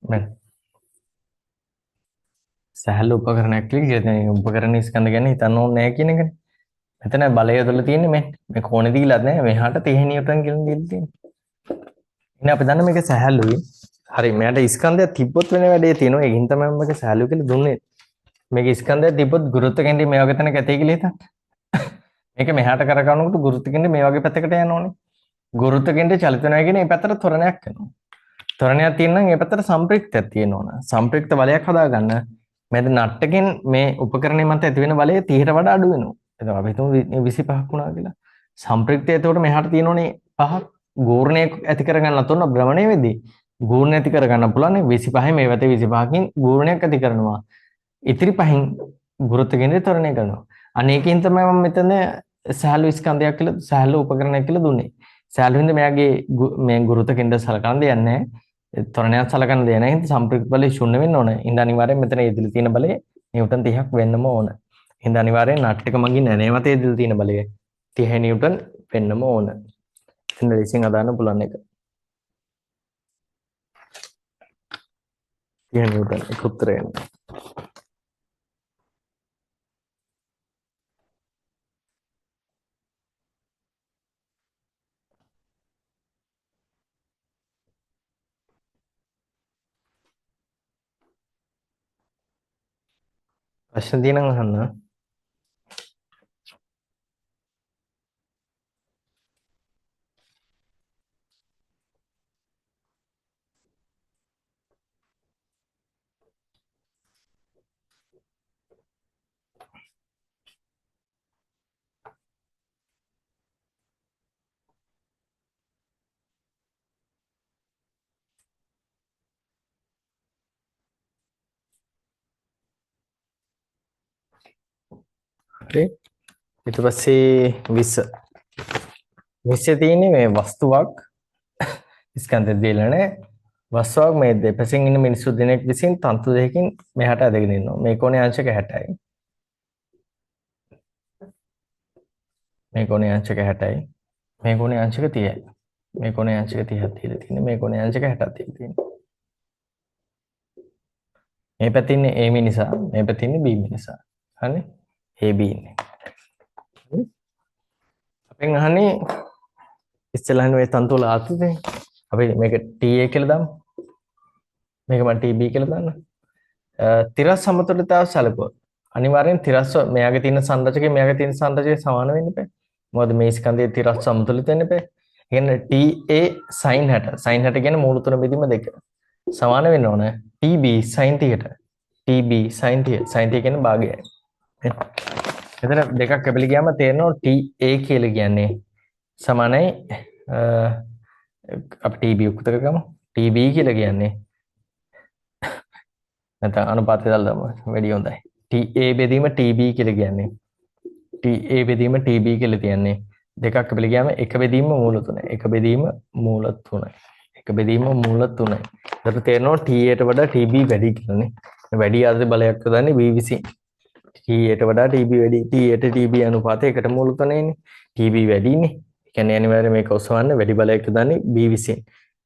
මෙන්න. සැහැල්ලු උපකරණයක් කියලා කියලා තියෙනවා. උපකරණ ස්කන්ධ ගැන හිතන්න ඕනේ නැහැ කියන එකනේ. මෙතන බලය යොදලා තියෙන්නේ මේ මේ කෝණේ දීලාත් නෑ මෙහාට 30 නිව්ටන් කියලා දීලා තියෙන්නේ. ඉතින් අපි දන්න මේක සැහැල්ලුයි. හරි මෙයාට ස්කන්ධයක් තිබ්බොත් වෙන වැඩේ තියෙනවා. ඒකින් තමයි මම මේක සැහැල්ලු කියලා දුන්නේ. මේක ස්කන්ධයක් තිබ්බොත් ගුරුත්ව කේන්ද්‍රය මේ වගේ තැනක ඇතේ කියලා හිතන්න. මේක මෙහාට කරකවනකොට ගුරුත්ව කේන්ද්‍රය මේ වගේ පැත්තකට යනෝනේ. ගුරුත්ව කේන්ද්‍රය චලිත වෙනවා කියන්නේ මේ පැත්තට ත්වරණයක් වෙනවා. ත්වරණයක් තියෙන නම් ඒ පැත්තට සම්ප්‍රයුක්තයක් තියෙන්න ඕන. සම්ප්‍රයුක්ත බලයක් හදාගන්න මේ නට් එකෙන් මේ උපකරණය මත ඇති වෙන බලය 30ට වඩා අඩු වෙනවා. එතකොට අපි හිතමු 25ක් වුණා කියලා. සම්ප්‍රයුක්තය එතකොට මෙහාට තියෙනෝනේ 5ක්. ගූර්ණයක් ඇති කරගන්න තුන භ්‍රමණය වෙදී ගූර්ණ ඇති කරගන්න පුළුවන් 25 මේ පැත්තේ 25කින් ගූර්ණයක් ඇති කරනවා. ඉතිරි පහෙන් ගුරුත්ව කේන්ද්‍රය ත්වරණය කරනවා. අන්න ඒකෙන් තමයි මම මෙතන සහැල්ලු ස්කන්ධයක් කියලා සහැල්ලු උපකරණයක් කියලා දුන්නේ. සහැල්ලු හින්දා මෙයාගේ මේ ගුරුත්ව කේන්ද්‍රය සලකන දෙයක් නැහැ. ත්වරණයක් සලකන දෙයක් නැහැ. හින්දා සම්ප්‍රයුක්ත බලය ශූන්‍ය වෙන්න ඕන. හින්දා අනිවාර්යෙන් මෙතන යෙදিলা තියෙන බලය නිව්ටන් 30ක් වෙන්නම ඕන. හින්දා අනිවාර්යෙන් නට් එක මගින් ඇණය මත යෙදিলা තියෙන බලය 30 නිව්ටන් වෙන්නම ඕන. ඉතින් ලේසියෙන් හදාන්න පුළුවන් එක. 30 නිව්ටන් එක උත්තරය එනවා. ප්‍රශ්න තියෙනවා අහන්න. හරි. ඊට පස්සේ 20. 20 තියෙන්නේ මේ වස්තුවක් ස්කන්ධ දීලා නෑ. වස්තුවක් මේ දෙපසින් ඉන්න මිනිස්සු දෙනෙක් විසින් තන්තු දෙකකින් මෙහාට ඇදගෙන ඉන්නවා. මේ කෝණේ අංශක 60යි. මේ කෝණේ අංශක 60යි. මේ කෝණේ අංශක 30යි. මේ කෝණේ අංශක 30ක් දීලා තියෙන්නේ. මේ කෝණේ අංශක 60ක් දීලා තියෙන්නේ. මේ පැත්තේ ඉන්නේ A මිනිසා, මේ පැත්තේ ඉන්නේ B මිනිසා. හරිනේ? AB ඉන්නේ. අපෙන් අහන්නේ ඉස්සෙල්ලා අහන්නේ මේ තන්තු වල ආතතිය. අපි මේක TA කියලා දාමු. මේක මම TB කියලා දාන්න. තිරස් සමතුලිතතාව සැලකුවොත් අනිවාර්යෙන් තිරස්ව මෙයාගේ තියෙන සංරචකය මෙයාගේ තියෙන සංරචකය සමාන වෙන්න එපා. මොකද මේ ස්කන්ධයේ තිරස් සමතුලිත වෙන්න එපා. ඒ කියන්නේ TA sin 60 sin 60 කියන්නේ මූල තුන බෙදීම දෙක. සමාන වෙන්න ඕන TB sin 30ට. TB sin 30 sin 30 කියන්නේ භාගයයි. මෙතන දෙකක් කැපිලි ගියාම තේරෙනවා TA කියලා කියන්නේ සමානයි අපි TB උක්ත කරගමු. TB කියලා කියන්නේ නැත්නම් අනුපාතය දාලා දාමු වැඩි හොඳයි. TA බෙදීම TB කියලා කියන්නේ TA බෙදීම TB කියලා කියන්නේ දෙකක් කැපිලි ගියාම එක බෙදීම මූල තුනයි. එක බෙදීම මූල තුනයි. එක බෙදීම මූල තුනයි. එතකොට තේරෙනවා TA ට වඩා TB වැඩි කියලානේ. වැඩි ආදි බලයක් යොදන්නේ B විසින්. TA ට වඩා TB වැඩි. TA ට TB අනුපාතය එකට මූල තුනයිනේ. TB වැඩිනේ. ඒ කියන්නේ අනිවාර්යයෙන් මේක ඔසවන්න වැඩි බලයක් යොදන්නේ B විසින්.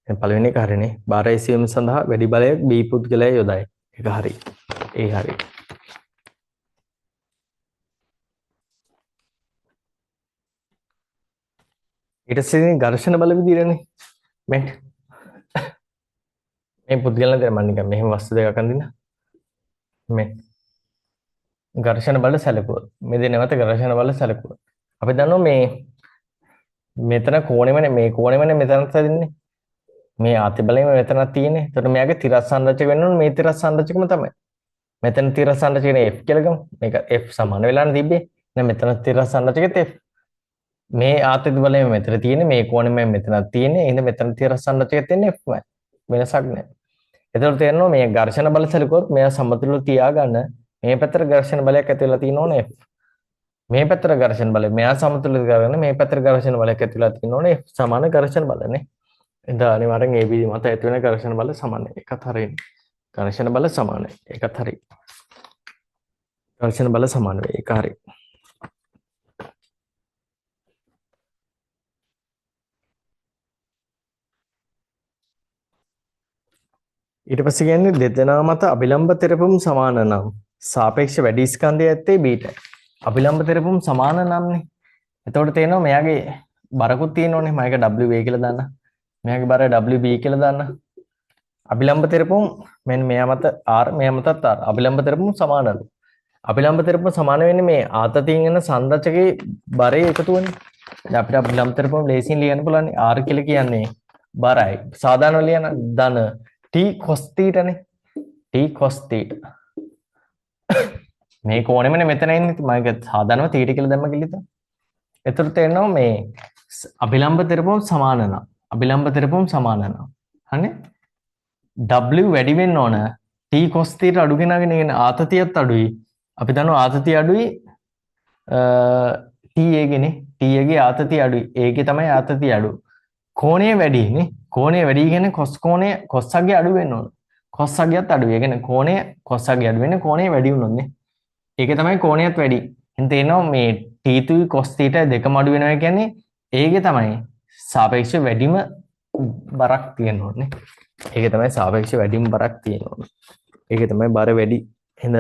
දැන් පළවෙනි එක හරිනේ. බාර එසවීම සඳහා වැඩි බලයක් B පුද්ගලයා යොදයි. ඒක හරි. ඒ හරි. ඊට පස්සේ ඝර්ෂණ බල විදිහටනේ. මේ මේ පුද්ගලයන් දැන් මම නිකන් මෙහෙම වස්තු දෙකක් අඳින්න. මේ ඝර්ෂණ බල සැලකුවොත් මේ දෙන මත ඝර්ෂණ බල සැලකුවොත් අපි දන්නවා මේ මෙතන කෝණෙමනේ මේ කෝණෙමනේ මෙතනත් හැදෙන්නේ. මේ ආති බලයම මෙතනත් තියෙන්නේ. එතකොට මෙයාගේ තිරස් සංරචක වෙන්න ඕන මේ තිරස් සංරචකම තමයි. මෙතන තිරස් සංරචකනේ F කියලා ගමු. මේක F සමාන වෙලානේ තිබ්බේ. දැන් මෙතන තිරස් සංරචකෙත් F. මේ ආතති බලයම මෙතන තියෙන්නේ මේ කෝණෙම මෙතනත් තියෙන්නේ. එහෙනම් මෙතන තිරස් සංරචකෙත් තියෙන්නේ F මයි. වෙනසක් නැහැ. එතකොට තේරෙනවා මේ ඝර්ෂණ බල සැලකුවොත් මෙයා සමතුලිතව තියාගන්න මේ පැත්තට ඝර්ෂණ බලයක් ඇති වෙලා තියෙනෝනේ F. මේ පැත්තට ඝර්ෂණ බලය මෙයා සමතුලිත කරගෙන මේ පැත්තට ඝර්ෂණ බලයක් ඇති වෙලා තියෙනෝනේ F සමාන ඝර්ෂණ බලනේ. එහෙනම් අනිවාර්යෙන් AB මත ඇති වෙන ඝර්ෂණ බල සමානයි. ඒකත් හරියන්නේ. ඝර්ෂණ බල සමානයි. ඒකත් හරි. ඝර්ෂණ බල සමාන වෙයි. ඒක හරි. ඊට පස්සේ කියන්නේ දෙදෙනා මත අභිලම්භ තෙරපුම් සමාන නම් සාපේක්ෂ වැඩි ස්කන්ධය ඇත්තේ බීටයි. අභිලම්භ තෙරපුම් සමාන නම්නේ. එතකොට තේරෙනවා මෙයාගේ බරකුත් තියෙනෝනේ. මම ඒක WA කියලා දාන්න. මෙයාගේ බර WB කියලා දාන්න. අභිලම්භ තෙරපුම් මෙන්න මෙයා මත R මෙයා මතත් R. අභිලම්භ තෙරපුම් සමානලු. අභිලම්භ තෙරපුම් සමාන වෙන්නේ මේ ආතතියෙන් එන සංරචකයේ බරේ එකතුවනේ. දැන් අපිට අභිලම්භ තෙරපුම් ලේසියෙන් ලියන්න පුළුවන්. R කියලා කියන්නේ බරයි. සාධාරණව ලියන ධන T cos θ නේ. T cos θ. මේ කෝණෙමනේ මෙතන එන්නේ. මම ඒක සාධාරණව θ කියලා දැම්ම කියලා හිතන්න. එතකොට තේරෙනවා මේ අභිලම්භ තෙරපුම් සමාන නම්. අභිලම්භ තෙරපුම් සමාන නම්. හරිනේ? W වැඩි වෙන්න ඕන T cos θ අඩු ගෙනාගෙන එන ආතතියත් අඩුයි. අපි දන්නවා ආතතිය අඩුයි T A ගෙනේ. T A ගේ ආතතිය අඩුයි. A ගේ තමයි ආතතිය අඩු. කෝණය වැඩි නේ. කෝණය වැඩි කියන්නේ කොස් කෝණය කොස් අගය අඩු වෙන්න ඕන. කොස් අගයත් අඩුයි. ඒ කියන්නේ කෝණය කොස් අගය අඩු වෙන්නේ කෝණය වැඩි වුණොත් නේ. ඒකේ තමයි කෝණයත් වැඩි. එහෙනම් තේරෙනවා මේ T2 cos θ දෙකම අඩු වෙනවා කියන්නේ ඒකේ තමයි සාපේක්ෂ වැඩිම බරක් තියෙන්න ඕනේ. ඒකේ තමයි සාපේක්ෂ වැඩිම බරක් තියෙන්න ඕනේ. ඒකේ තමයි බර වැඩි. එහෙනම්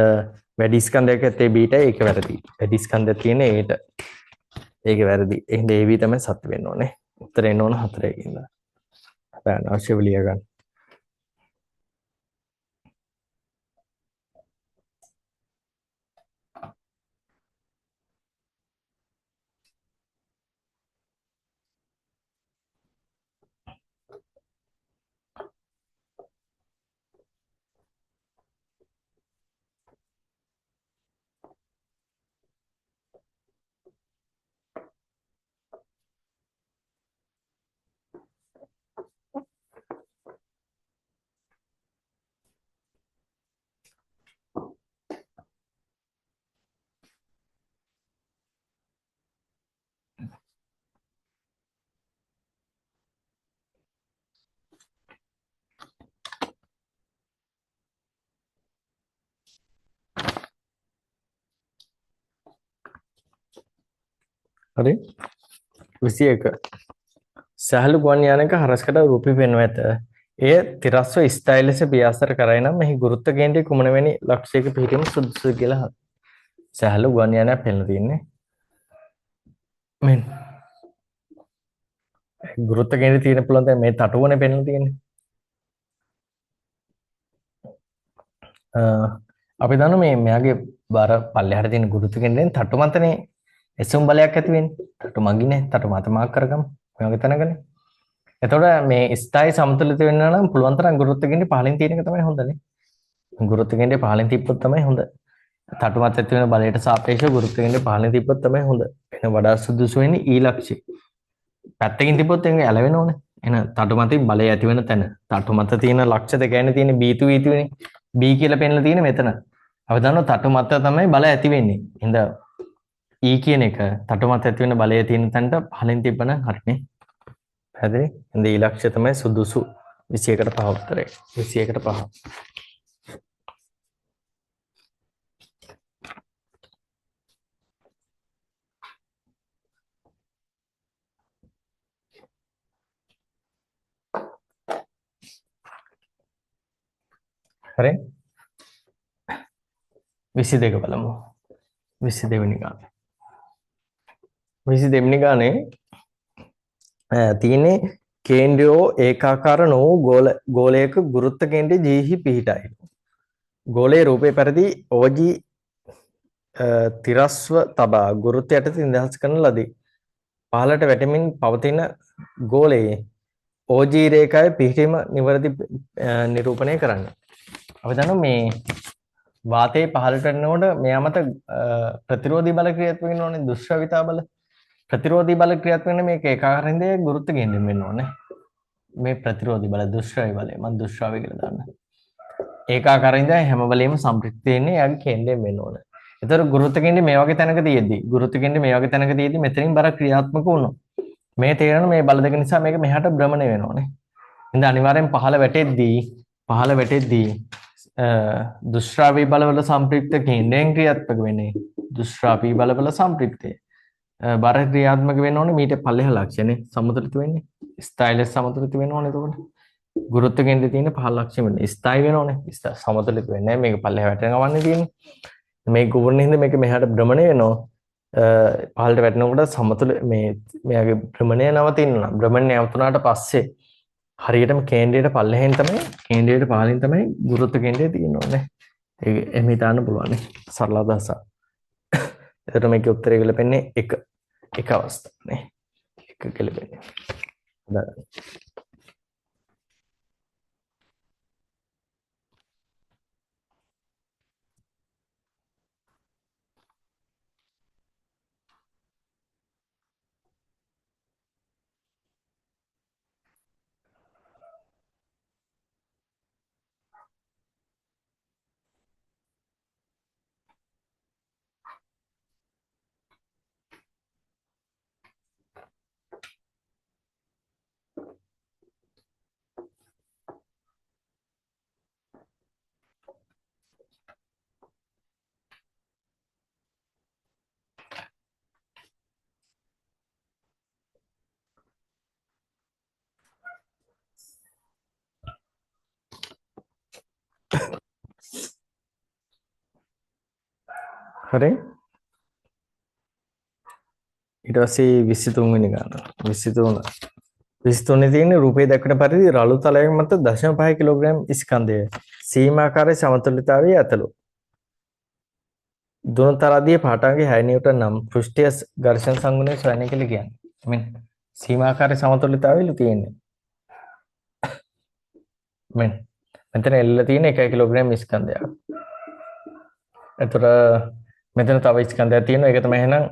වැඩි ස්කන්ධයක් ඇත්තේ බීටයි ඒක වැරදි. වැඩි ස්කන්ධයක් තියෙන්නේ ඒට. ඒක වැරදි. එහෙනම් AB තමයි සත්‍ය වෙන්න ඕනේ. උත්තර එන්න ඕන 4කින්. හැබැයි අනවශ්‍යව ලිය ගන්න. හරි 21 සහලු ගුවන් යානයක හරස්කට රූපي පෙන්ව ඇත. එය තිරස්ව ස්ථායී ලෙස පියාසර කරයි නම් මෙහි ගුරුත්ව කේන්ද්‍රය කුමන වැනි ලක්ෂයක පිහිටීම සුදුසුද කියලා අහනවා. සහලු ගුවන් යානයක් පෙන්ලා තියෙන්නේ. මෙන්න ගුරුත්ව කේන්ද්‍රය තියෙන පුළුවන් දැන් මේ තටුවනේ පෙන්ලා තියෙන්නේ. අපි දන්නවා මේ මෙයාගේ බර පල්ලෙහාට තියෙන ගුරුත්ව කේන්ද්‍රයෙන් තටු මතනේ එසවුම් බලයක් ඇති වෙන්නේ. තටු මගිනේ තටු මත මාක් කරගමු. මේ වගේ තැනකනේ. එතකොට මේ ස්ථායී සමතුලිත වෙන්න නම් පුළුවන් තරම් ගුරුත්ව කේන්ද්‍රය පහළින් තියෙන එක තමයි හොඳනේ. ගුරුත්ව කේන්ද්‍රය පහළින් තිබ්බොත් තමයි හොඳ. තටු මත ඇති වෙන බලයට සාපේක්ෂව ගුරුත්ව කේන්ද්‍රය පහළින් තිබ්බොත් තමයි හොඳ. එහෙනම් වඩා සුදුසු වෙන්නේ ඊ ලක්ෂ්‍ය. පැත්තකින් තිබ්බොත් ඒක ඇලවෙනවනේ. එහෙනම් තටු මතින් බලය ඇති වෙන තැන. තටු මත තියෙන ලක්ෂ්‍ය දෙකයිනේ තියෙන්නේ B2 E2 නේ. B කියලා පෙන්නලා තියෙන්නේ මෙතන. අපි දන්නවා තටු මත තමයි බලය ඇති වෙන්නේ. එහෙනම් E කියන එක තටු මත ඇති වෙන බලය තියෙන තැනට පහළින් තිබ්බනම් හරිනේ. පැහැදිලි? එහෙනම් ඊ ලක්ෂ්‍ය තමයි සුදුසු 21ට 5 උත්තරේ. 21ට 5. හරි 22 බලමු. 22 වෙනි ගාන. 22 වෙනි ගානේ තියෙන්නේ කේන්ද්‍රයෝ ඒකාකාර නොවූ ගෝලයක ගුරුත්ව කේන්ද්‍රය G හි පිහිටයි. ගෝලයේ රූපේ පරිදි OG තිරස්ව තබා ගුරුත්වය යටතේ නිදහස් කරන ලදී. පහළට වැටෙමින් පවතින ගෝලයේ OG රේඛාවේ පිහිටීම නිවැරදි නිරූපණය කරන්න. අපි දන්නවා මේ වාතයේ පහළට වැටෙනකොට මෙයා මත ප්‍රතිරෝධී බල ක්‍රියාත්මක වෙන්න ඕනේ, දුෂ්ශ්‍රවිතා බල. ප්‍රතිරෝධී බල ක්‍රියාත්මක වෙන මේක ඒකාකාර හින්දා ගුරුත්ව කේන්ද්‍රයෙන් වෙන්න ඕනේ. මේ ප්‍රතිරෝධී බල දුෂ්ශ්‍රවි බලය මම දුෂ්ශ්‍රවි කියලා දාන්න. ඒකාකාර හින්දා හැම වෙලෙම සම්ප්‍රයුක්ත වෙන්නේ එයාගේ කේන්ද්‍රයෙන් වෙන්න ඕනේ. ඒතර ගුරුත්ව කේන්ද්‍රය මේ වගේ තැනක තියෙද්දි ගුරුත්ව කේන්ද්‍රය මේ වගේ තැනක තියෙද්දි මෙතනින් බර ක්‍රියාත්මක වුණොත් මේ තේරෙන මේ බල දෙක නිසා මේක මෙහාට භ්‍රමණය වෙනවනේ. හින්දා අනිවාර්යෙන් පහළ වැටෙද්දී දුෂ්ශ්‍රාවී බලවල සම්ප්‍රයුක්ත කේන්ද්‍රයෙන් ක්‍රියාත්මක වෙන්නේ දුෂ්ශ්‍රාවී බලවල සම්ප්‍රයුක්තය. බර ක්‍රියාත්මක වෙන්න ඕනේ මීට පල්ලෙහා ලක්ෂණේ සමතුලිත වෙන්නේ. ස්ථායි ලෙස සමතුලිත වෙන්න ඕනේ. එතකොට ගුරුත්ව කේන්ද්‍රයේ තියෙන පහළ ලක්ෂණ වෙන්නේ ස්ථායි වෙන්න ඕනේ. සමතුලිත වෙන්නේ නැහැ. මේක පල්ලෙහා වැටෙන ගමන්නේ තියෙන්නේ. මේ ගුරුන් හින්දා මේක මෙහාට භ්‍රමණය වෙනවා. පහළට වැටෙනකොට සමතුල මේ මෙයාගේ භ්‍රමණය නවතින්න නම් භ්‍රමණය නැවතුණාට පස්සේ හරියටම කේන්ද්‍රයට පල්ලෙහෙන් තමයි කේන්ද්‍රයට පහළින් තමයි ගුරුත්ව කේන්ද්‍රය තියෙන්න ඕනේ. ඒක එහෙම හිතන්න පුළුවන් නේ. සරල අදහසක්. එතකොට මේකේ උත්තරේ ගැලපෙන්නේ එක එක අවස්ථාවක් නේ. එක ගැලපෙන්නේ. හදාගන්න. හරි. ඊට පස්සේ 23 වෙනි ගාන. 23. 23 තියෙන රූපේ දක්වන පරිදි රළු තලයක් මත 0.5 කිලෝග්‍රෑම් ස්කන්ධය සීමාකාරයේ සමතුලිතතාවයේ ඇතළු දුනතරාදී පාඨාංගයේ 6 නිව්ටන් නම් පෘෂ්ඨීය ඝර්ෂණ සංගුණය සොයන කියලා කියන්නේ. මෙන්න සීමාකාරයේ සමතුලිතතාවයලු තියෙන්නේ. මෙන්න මෙතන එල්ලලා තියෙන 1 කිලෝග්‍රෑම් ස්කන්ධයක්. එතකොට මෙතන තව ස්කන්ධයක් තියෙනවා. ඒක තමයි එහෙනම්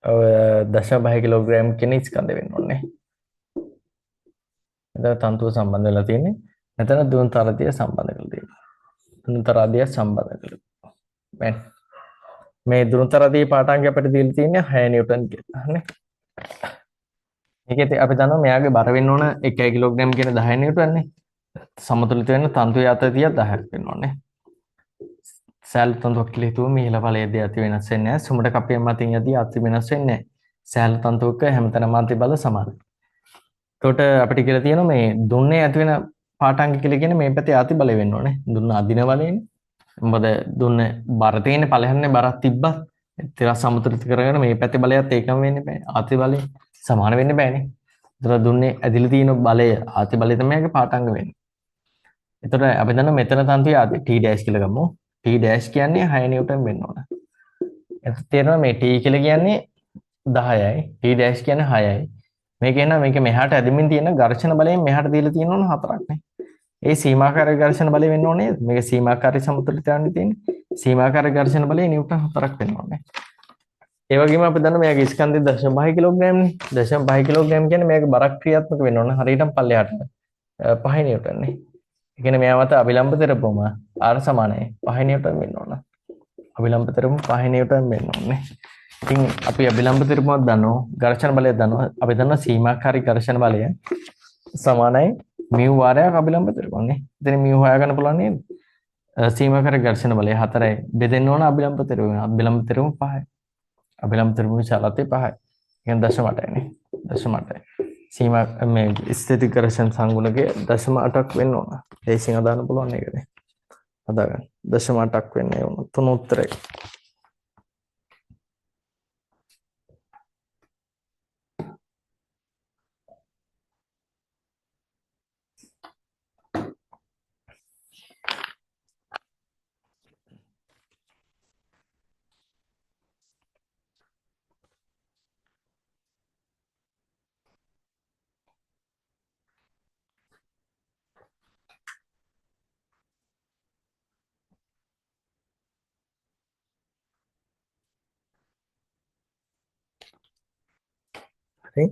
ඔය 0.5 කිලෝග්‍රෑම් කියන ස්කන්ධය වෙන්න ඕනේ. මෙතන තන්තුව සම්බන්ධ වෙලා තියෙන්නේ. මෙතන දුනතරදිය සම්බන්ධ කරලා තියෙනවා. දුනතරදිය සම්බන්ධ කරලා. මෙන්න මේ දුනතරදිය පාඨාංගය අපිට දීලා තියෙන්නේ 6 නිව්ටන් කියලා. හරිනේ. මේකෙත් අපි දන්නවා මෙයාගේ බර වෙන්න ඕන 1 කිලෝග්‍රෑම් කියන 10 නිව්ටන් නේ. සමතුලිත වෙන්න තන්තුවේ අත තියා 10ක් වෙන්න ඕනේ. සෑහළු තන්තුවක් කියලා හිතුවම ඉහළ ඵලයේදී අති වෙනස් වෙන්නේ නැහැ. සුමට කපිය මතින් යදී අති වෙනස් වෙන්නේ නැහැ. සෑහළු තන්තුවක හැමතැනම අති බල සමානයි. එතකොට අපිට කියලා තියෙනවා මේ දුන්නේ ඇති වෙන පාඨාංග කියලා කියන්නේ මේ පැත්තේ අති බලය වෙන්න ඕනේ. දුන්න අදින බලයනේ. මොකද දුන්න බර තියෙන ඵලයන්නේ බරක් තිබ්බත් ටිකක් සමතුලිත කරගෙන මේ පැත්තේ බලයත් ඒකම වෙන්න බෑ. ආති බලය සමාන වෙන්න බෑනේ. එතකොට දුන්නේ ඇදිලා තියෙන බලය ආති බලය තමයි ඒකේ පාඨාංග වෙන්නේ. එතකොට අපි දන්නවා මෙතන තන්තුවේ ආති T dash කියලා ගමු. T dash කියන්නේ 6 නිව්ටන් වෙන්න ඕන. එතකොට තේරෙනවා මේ T කියලා කියන්නේ 10යි, T dash කියන්නේ 6යි. මේක එනවා මේක මෙහාට ඇදමින් තියෙන ඝර්ෂණ බලයෙන් මෙහාට දීලා තියෙන ඕන 4ක් නේ. ඒ සීමාකාර ඝර්ෂණ බලය වෙන්න ඕනේ. මේක සීමාකාරී සමතුලිතතාවයනේ තියෙන්නේ. සීමාකාර ඝර්ෂණ බලය නිව්ටන් 4ක් වෙන්න ඕනේ. ඒ වගේම අපි දන්නවා මෙයාගේ ස්කන්ධය 0.5 කිලෝග්‍රෑම් නේ. 0.5 කිලෝග්‍රෑම් කියන්නේ මෙයාගේ බරක් ක්‍රියාත්මක වෙන්න ඕන හරියටම පල්ලෙහාට 5 නිව්ටන් නේ. ඒ කියන්නේ මෙයා මත අවිලම්බ තෙරපුවම R සමානයි 5 නිව්ටන් වෙන්න ඕන. අවිලම්බ තෙරපුවම 5 නිව්ටන් වෙන්න ඕනේ. ඉතින් අපි අවිලම්බ තෙරපුවක් දන්නවා, ඝර්ෂණ බලයක් දන්නවා. අපි දන්නවා සීමාකාරී ඝර්ෂණ බලය සමානයි මියු වාරයක් අවිලම්බ තෙරපුවක් නේ. ඉතින් මියු හොයාගන්න පුළුවන් නේද? සීමාකාරී ඝර්ෂණ බලය 4යි. බෙදෙන්න ඕන අවිලම්බ තෙරපුව. අවිලම්බ තෙරපුව 5යි. අවිලම්බ තෙරපුව විශාලත්වය 5යි. ඒ කියන්නේ 0.8යි නේ. 0.8යි. සීමා මේ ස්ථිති ඝර්ෂණ සංගුණකය 0.8ක් වෙන්න ඕන. ලේසියෙන් හදාන්න පුළුවන් ඒකනේ. හදාගන්න. 0.8ක් වෙන්න ඕන. තුන උත්තරේ. හරි.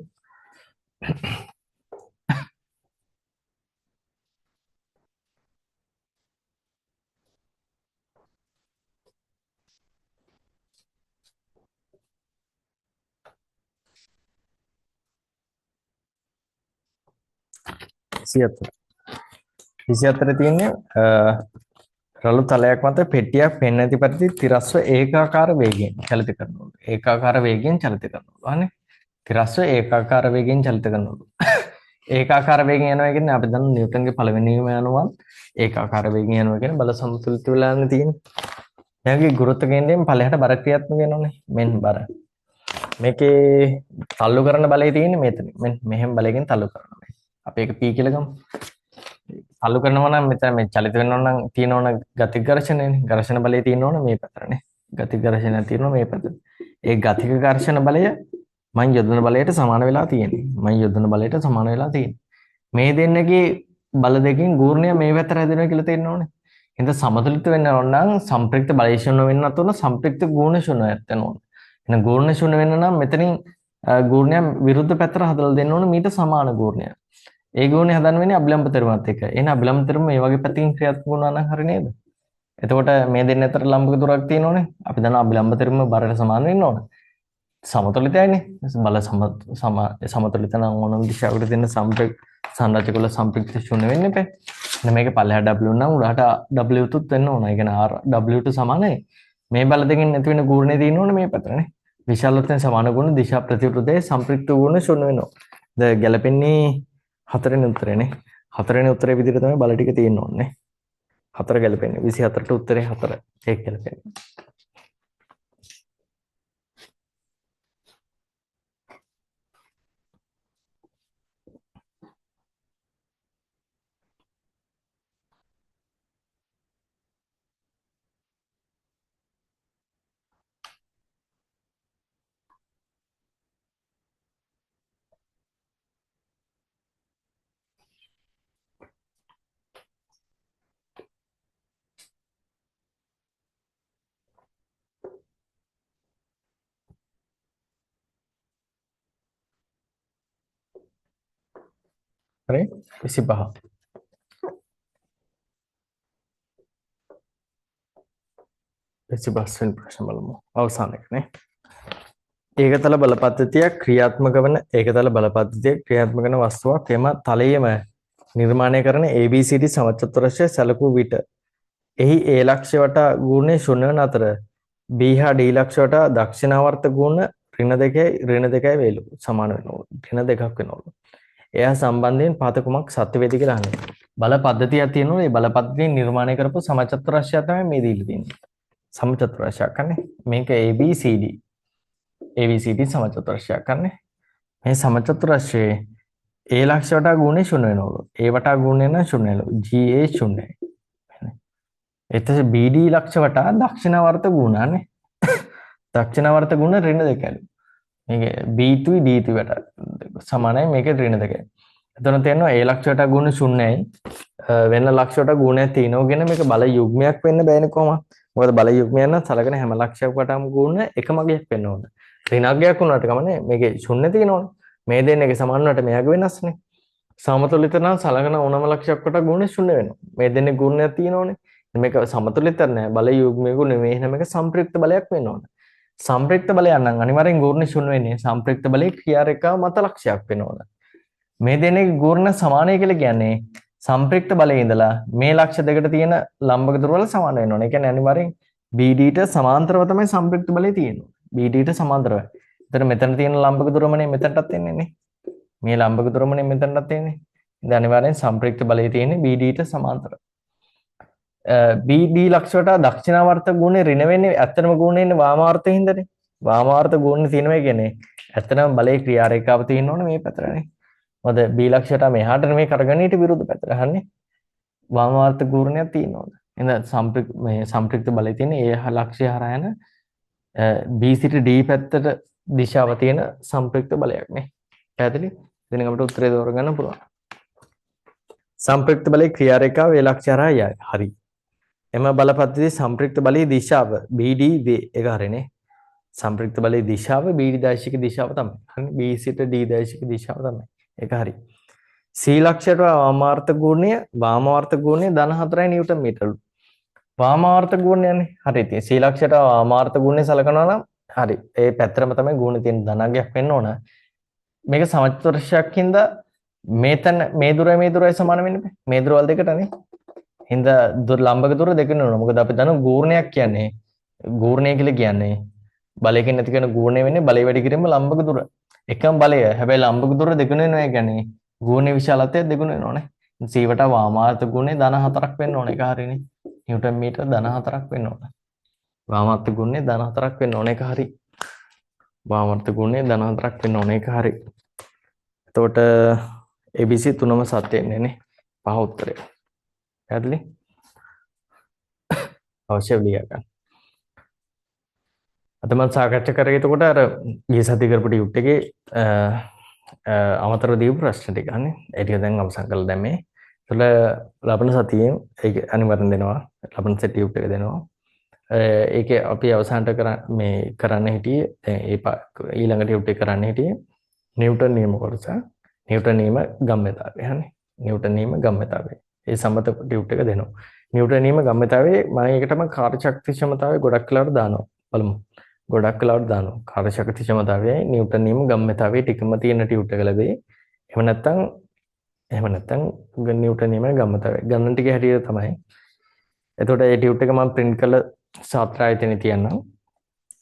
24. 24 තියෙන්නේ රළු තලයක් මත පෙට්ටියක් පෙන් ඇති පරිදි තිරස්ව ඒකාකාර වේගයෙන් චලිත කරනවලු. ඒකාකාර වේගයෙන් චලිත කරනවලු. හරිනේ. තිරස්ව ඒකාකාර වේගයෙන් චලිත කරනවලු. ඒකාකාර වේගයෙන් යනවා කියන්නේ අපි දන්න නිව්ටන්ගේ පළවෙනි නියමය අනුව ඒකාකාර වේගයෙන් යනවා කියන්නේ බල සමතුලිත වෙලා යන තියෙන්නේ. මෙයාගේ ගුරුත්ව කේන්ද්‍රයෙන් පල්ලෙහාට බර ක්‍රියාත්මක වෙනවනේ. මෙන්න බර. මේකේ තල්ලු කරන බලය තියෙන්නේ මෙතන. මෙන්න මෙහෙම බලයකින් තල්ලු කරනවා. අපි ඒක P කියලා ගමු. තල්ලු කරනවා නම් මෙතන මේ චලිත වෙනවා නම් තියෙන ඕන ගතික ඝර්ෂණයනේ. ඝර්ෂණ බලය තියෙන ඕන මේ පැත්තටනේ. ගතික ඝර්ෂණය තියෙනවා මේ පැත්තට. ඒ ගතික ඝර්ෂණ බලය මං යොදන බලයට සමාන වෙලා තියෙන්නේ. මං යොදන බලයට සමාන වෙලා තියෙන්නේ. මේ දෙන්නගේ බල දෙකෙන් ගූර්ණය මේ පැත්තට හැදෙනවා කියලා තේරෙන්න ඕනේ. එහෙනම් සමතුලිත වෙන්න ඕන නම් සම්ප්‍රයුක්ත බලය ශූන්‍ය වෙන්නත් ඕන, සම්ප්‍රයුක්ත ගුණ ශූන්‍යයක් වෙන්න ඕන. එහෙනම් ගූර්ණ ශූන්‍ය වෙන්න නම් මෙතනින් ගූර්ණය විරුද්ධ පැත්තට හදලා දෙන්න ඕන මීට සමාන ගූර්ණයක්. ඒ ගුණය හදන්න වෙන්නේ අභිලම්භ තෙරුමත් එක්ක. එහෙනම් අභිලම්භ තෙරුම මේ වගේ පැත්තකින් ක්‍රියාත්මක වුණා නම් හරි නේද? එතකොට මේ දෙන්න අතර ලම්බක දුරක් තියෙනෝනේ. අපි දන්නවා අභිලම්භ තෙරුම බරට සමාන වෙන්න ඕන. සමතුලිතයිනේ. බල සමතුලිත නම් ඕනම දිශාවකට දෙන්න සංරචක වල සම්ප්‍රයුක්ත ශූන්‍ය වෙන්න එපා. එහෙනම් මේක පල්ලෙහා W නම් උඩහට W තුත් වෙන්න ඕන. ඒ කියන්නේ R W ට සමානයි. මේ බල දෙකෙන් නැති වෙන ගූර්ණය තියෙන්න ඕන මේ පැත්තටනේ. විශාලත්වයෙන් සමාන ගුණ දිශා ප්‍රතිවිරුද්ධයි සම්ප්‍රයුක්ත ගුණ ශූන්‍ය වෙනවා. ද ගැලපෙන්නේ හතරවෙනි උත්තරේනේ. හතරවෙනි උත්තරේ විදිහට තමයි බල ටික තියෙන්න ඕනේ. හතර ගැලපෙන්නේ. 24ට උත්තරේ 4. ඒක ගැලපෙන්නේ. හරි 25. 25 වෙනි ප්‍රශ්න බලමු. අවසාන එක නේ. ඒකතල බල පද්ධතියක් ක්‍රියාත්මක වන ඒකතල බල පද්ධතියක් ක්‍රියාත්මක වන වස්තුවක් එම තලයේම නිර්මාණය කරන ABCD සමචතුරස්‍රය සැලකූ විට එහි A ලක්ෂ්‍ය වටා ගුණය ශූන්‍ය වන අතර B හා D ලක්ෂ්‍ය වටා දක්ෂිණාවර්ත ගුණ ඍණ 2 ඍණ 2 වේලු සමාන වෙනවලු. ඍණ 2ක් වෙනවලු. එයා සම්බන්ධයෙන් පත කුමක් සත්‍ය වේද කියලා අහන්නේ. බල පද්ධතියක් තියෙනවා. ඒ බල පද්ධතියෙන් නිර්මාණය කරපු සමචතුරස්‍රය තමයි මේ දීලා තියෙන්නේ. සමචතුරස්‍රයක් අනේ. මේක ABCD. ABCD සමචතුරස්‍රයක් අනේ. මේ සමචතුරස්‍රයේ A ලක්ෂ්‍ය වටා ගුණය ශූන්‍ය වෙනවලු. A වටා ගුණය නම් ශූන්‍ය වෙනවලු. GA ශූන්‍යයි. එතකොට BD ලක්ෂ්‍ය වටා දක්ෂිණාවර්ත ගුණ අනේ. දක්ෂිණාවර්ත ගුණ ඍණ 2යිලු. මේක B තුයි D තුයි වටා සමානයි මේක ඍණ 2යි. එතන තේරෙනවා A ලක්ෂ්‍ය වටා ගුණ ශූන්‍යයි. වෙන ලක්ෂ්‍ය වටා ගුණයක් තියෙනවා කියන මේක බල යුග්මයක් වෙන්න බෑනේ කොහොමද? මොකද බල යුග්මයක් නම් සලකන හැම ලක්ෂ්‍යයක් වටාම ගුණ එකම අගයක් වෙන්න ඕන. ඍණ අගයක් වුණාට කමන්නේ මේකේ ශූන්‍ය තියෙනවනේ. මේ දෙන්නගේ සමාන වුණාට මෙයාගේ වෙනස්නේ. සමතුලිත නම් සලකන ඕනම ලක්ෂ්‍යයක් වටා ගුණ ශූන්‍ය වෙනවා. මේ දෙන්නේ ගුණයක් තියෙනවනේ. මේක සමතුලිත නෑ බල යුග්මයක නෙමෙයි. එහෙනම් මේක සම්ප්‍රයුක්ත බලයක් වෙන්න ඕන. සම්ප්‍රයුක්ත බලයක් නම් අනිවාර්යෙන් ගූර්ණ ශූන්‍ය වෙන්නේ සම්ප්‍රයුක්ත බලයේ ක්‍රියා රේඛාව මත ලක්ෂ්‍යයක් වෙන්න ඕන. මේ දෙන්නේ ගූර්ණ සමානයි කියලා කියන්නේ සම්ප්‍රයුක්ත බලයේ ඉඳලා මේ ලක්ෂ්‍ය දෙකට තියෙන ලම්බක දුරවල සමාන වෙන්න ඕන. ඒ කියන්නේ අනිවාර්යෙන් BD ට සමාන්තරව තමයි සම්ප්‍රයුක්ත බලය තියෙන්නේ. BD ට සමාන්තරව. එතන මෙතන තියෙන ලම්බක දුරමනේ මෙතනටත් එන්නේ නේ. මේ ලම්බක දුරමනේ මෙතනටත් එන්නේ. ඉතින් අනිවාර්යෙන් සම්ප්‍රයුක්ත බලය තියෙන්නේ BD ට සමාන්තරව. BD ලක්ෂ්‍ය වටා දක්ෂිණාවර්ත ගුණේ ඍණ වෙන්නේ ඇත්තටම ගුණේ ඉන්නේ වාමාවර්තේ හින්දානේ. වාමාවර්ත ගුණේ තියෙනවා කියන්නේ ඇත්තටම බලයේ ක්‍රියා රේඛාව තියෙන්න ඕනේ මේ පැත්තටනේ. මොකද B ලක්ෂ්‍ය වටා මෙහාට නෙමෙයි කරගෙන ඊට විරුද්ධ පැත්තට. හරිනේ. වාමාවර්ත ගුණයක් තියෙන්න ඕන. එහෙනම් සම්ප්‍රයුක්ත බලය තියෙන ඒ ලක්ෂ්‍ය හරහා යන B සිට D පැත්තට දිශාව තියෙන සම්ප්‍රයුක්ත බලයක් නේ. පැහැදිලි? ඉතින් අපිට උත්තරේ තෝරගන්න පුළුවන්. සම්ප්‍රයුක්ත බලයේ ක්‍රියා රේඛාව ඒ ලක්ෂ්‍ය හරහා යයි. හරි. එම බල පද්ධතියේ සම්ප්‍රයුක්ත බලයේ දිශාව BD වේ. ඒක හරිනේ. සම්ප්‍රයුක්ත බලයේ දිශාව B දෛශික දිශාව තමයි. හරි, B සිට D දෛශික දිශාව තමයි. ඒක හරි. C ලක්ෂයට වාමාවර්ත ගුණය, වාමාවර්ත ගුණය ධන 4 නිව්ටන් මීටරලු. වාමාවර්ත ගුණයනේ. හරි, ඉතින් C ලක්ෂයට වාමාවර්ත ගුණය සලකනවා නම් හරි. ඒ පැත්තටම තමයි ගුණ තියෙන ධනගයක් වෙන්න ඕන. මේක සමචතුරස්‍රයක් හින්දා මේ තැන මේ දුරයි මේ දුරයි සමාන වෙන්න බෑ. මේ දුරවල් දෙකටනේ. හින්දා දුර ලම්බක දුර දෙක වෙනවා. මොකද අපි දන්නවා ගූර්ණයක් කියන්නේ, ගූර්ණය කියලා කියන්නේ බලයකින් නැති කරන ගූර්ණය වෙන්නේ බලය වැඩි කිරීම ලම්බක දුර. එකම බලය. හැබැයි ලම්බක දුර දෙගුණ වෙනවා. ඒ කියන්නේ ගූර්ණයේ විශාලත්වය දෙගුණ වෙනවනේ. C වට වාමාවර්ත ගුණය ධන 4ක් වෙන්න ඕන. ඒක හරිනේ. නිව්ටන් මීටර ධන 4ක් වෙන්න ඕන. වාමාවර්ත ගුණය ධන 4ක් වෙන්න ඕන. ඒක හරි. වාමාවර්ත ගුණය ධන 4ක් වෙන්න ඕන. ඒක හරි. එතකොට ABC තුනම සත්‍ය වෙන්නේ නේ. පහ උත්තරය. පැහැදිලි? අවශ්‍ය ලියා ගන්න. අද මම සාකච්ඡා කරේ එතකොට අර ගිය සතියේ කරපු ටියුට් එකේ අමතරව දීපු ප්‍රශ්න ටික අනේ. ඒ ටික දැන් අවසන් කරලා දැන් මේ. එතකොට ලබන සතියේ ඒක අනිවාර්යෙන් දෙනවා. ලබන සතියේ ටියුට් එක දෙනවා. ඒකේ අපි අවසානට මේ කරන්න හිටියේ දැන් ඒ ඊළඟ ටියුට් එක කරන්න හිටියේ නිව්ටන් නියම කොටස. නිව්ටන් නියම ගම්‍යතාවය. හරි. නිව්ටන් නියම ගම්‍යතාවය. ඒ සම්මත ටියුට් එක දෙනවා. නිව්ටන් නියම ගම්‍යතාවයේ මම ඒකටම කාර්ය ශක්ති ක්ෂමතාවය ගොඩක් වෙලාවට දානවා. බලමු. ගොඩක් වෙලාවට දානවා. කාර්ය ශක්ති ක්ෂමතාවයයි නිව්ටන් නියම ගම්‍යතාවයේ ටිකම තියෙන ටියුට් එක ලැබෙයි. එහෙම නැත්නම් නිව්ටන් නියම ගම්‍යතාවය. ගණන් ටික හැටියට තමයි. එතකොට ඒ ටියුට් එක මම ප්‍රින්ට් කරලා ශාස්ත්‍ර ආයතනයේ තියන්නම්.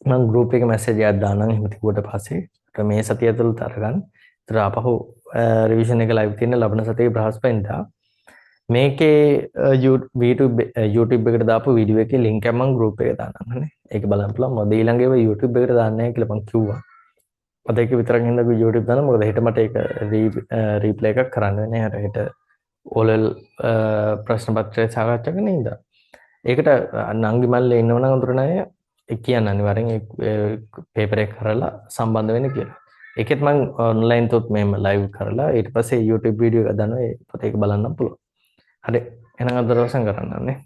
මම ගෲප් එකේ මැසේජ් එකක් දාන්නම් එහෙම තිබුවට පස්සේ. මේ සතිය ඇතුළත අරගන්න. ඒතර ආපහු රිවිෂන් එක ලයිව් තියෙන ලබන සතියේ බ්‍රහස්පතින්දා. මේකේ YouTube YouTube එකට දාපු වීඩියෝ එකේ ලින්ක් එක මම ගෲප් එකේ දාන්නම්. හරි. ඒක බලන්න පුළුවන්. මොකද ඊළඟ ඒවා YouTube එකට දාන්නේ නැහැ කියලා මං කිව්වා. අද ඒක විතරක් හින්දා YouTube දාන්න. මොකද හෙට මට ඒක රීප්ලේ එකක් කරන්න වෙන්නේ. අර හෙට ඕලෙල් ප්‍රශ්න පත්‍රය සාකච්ඡා කරන හින්දා. ඒකට නංගි මල්ලේ ඉන්නවනම් අඳුරන අය ඒ කියන්න අනිවාර්යෙන් ඒ පේපර් එක කරලා සම්බන්ධ වෙන්න කියලා. ඒකෙත් මං ඔන්ලයින් තුත් මෙහෙම ලයිව් කරලා ඊට පස්සේ YouTube video එකක් දානවා. ඒ පොත ඒක බලන්න පුළුවන්. හරි. එහෙනම් අද දවසෙන් කරන්න නේ.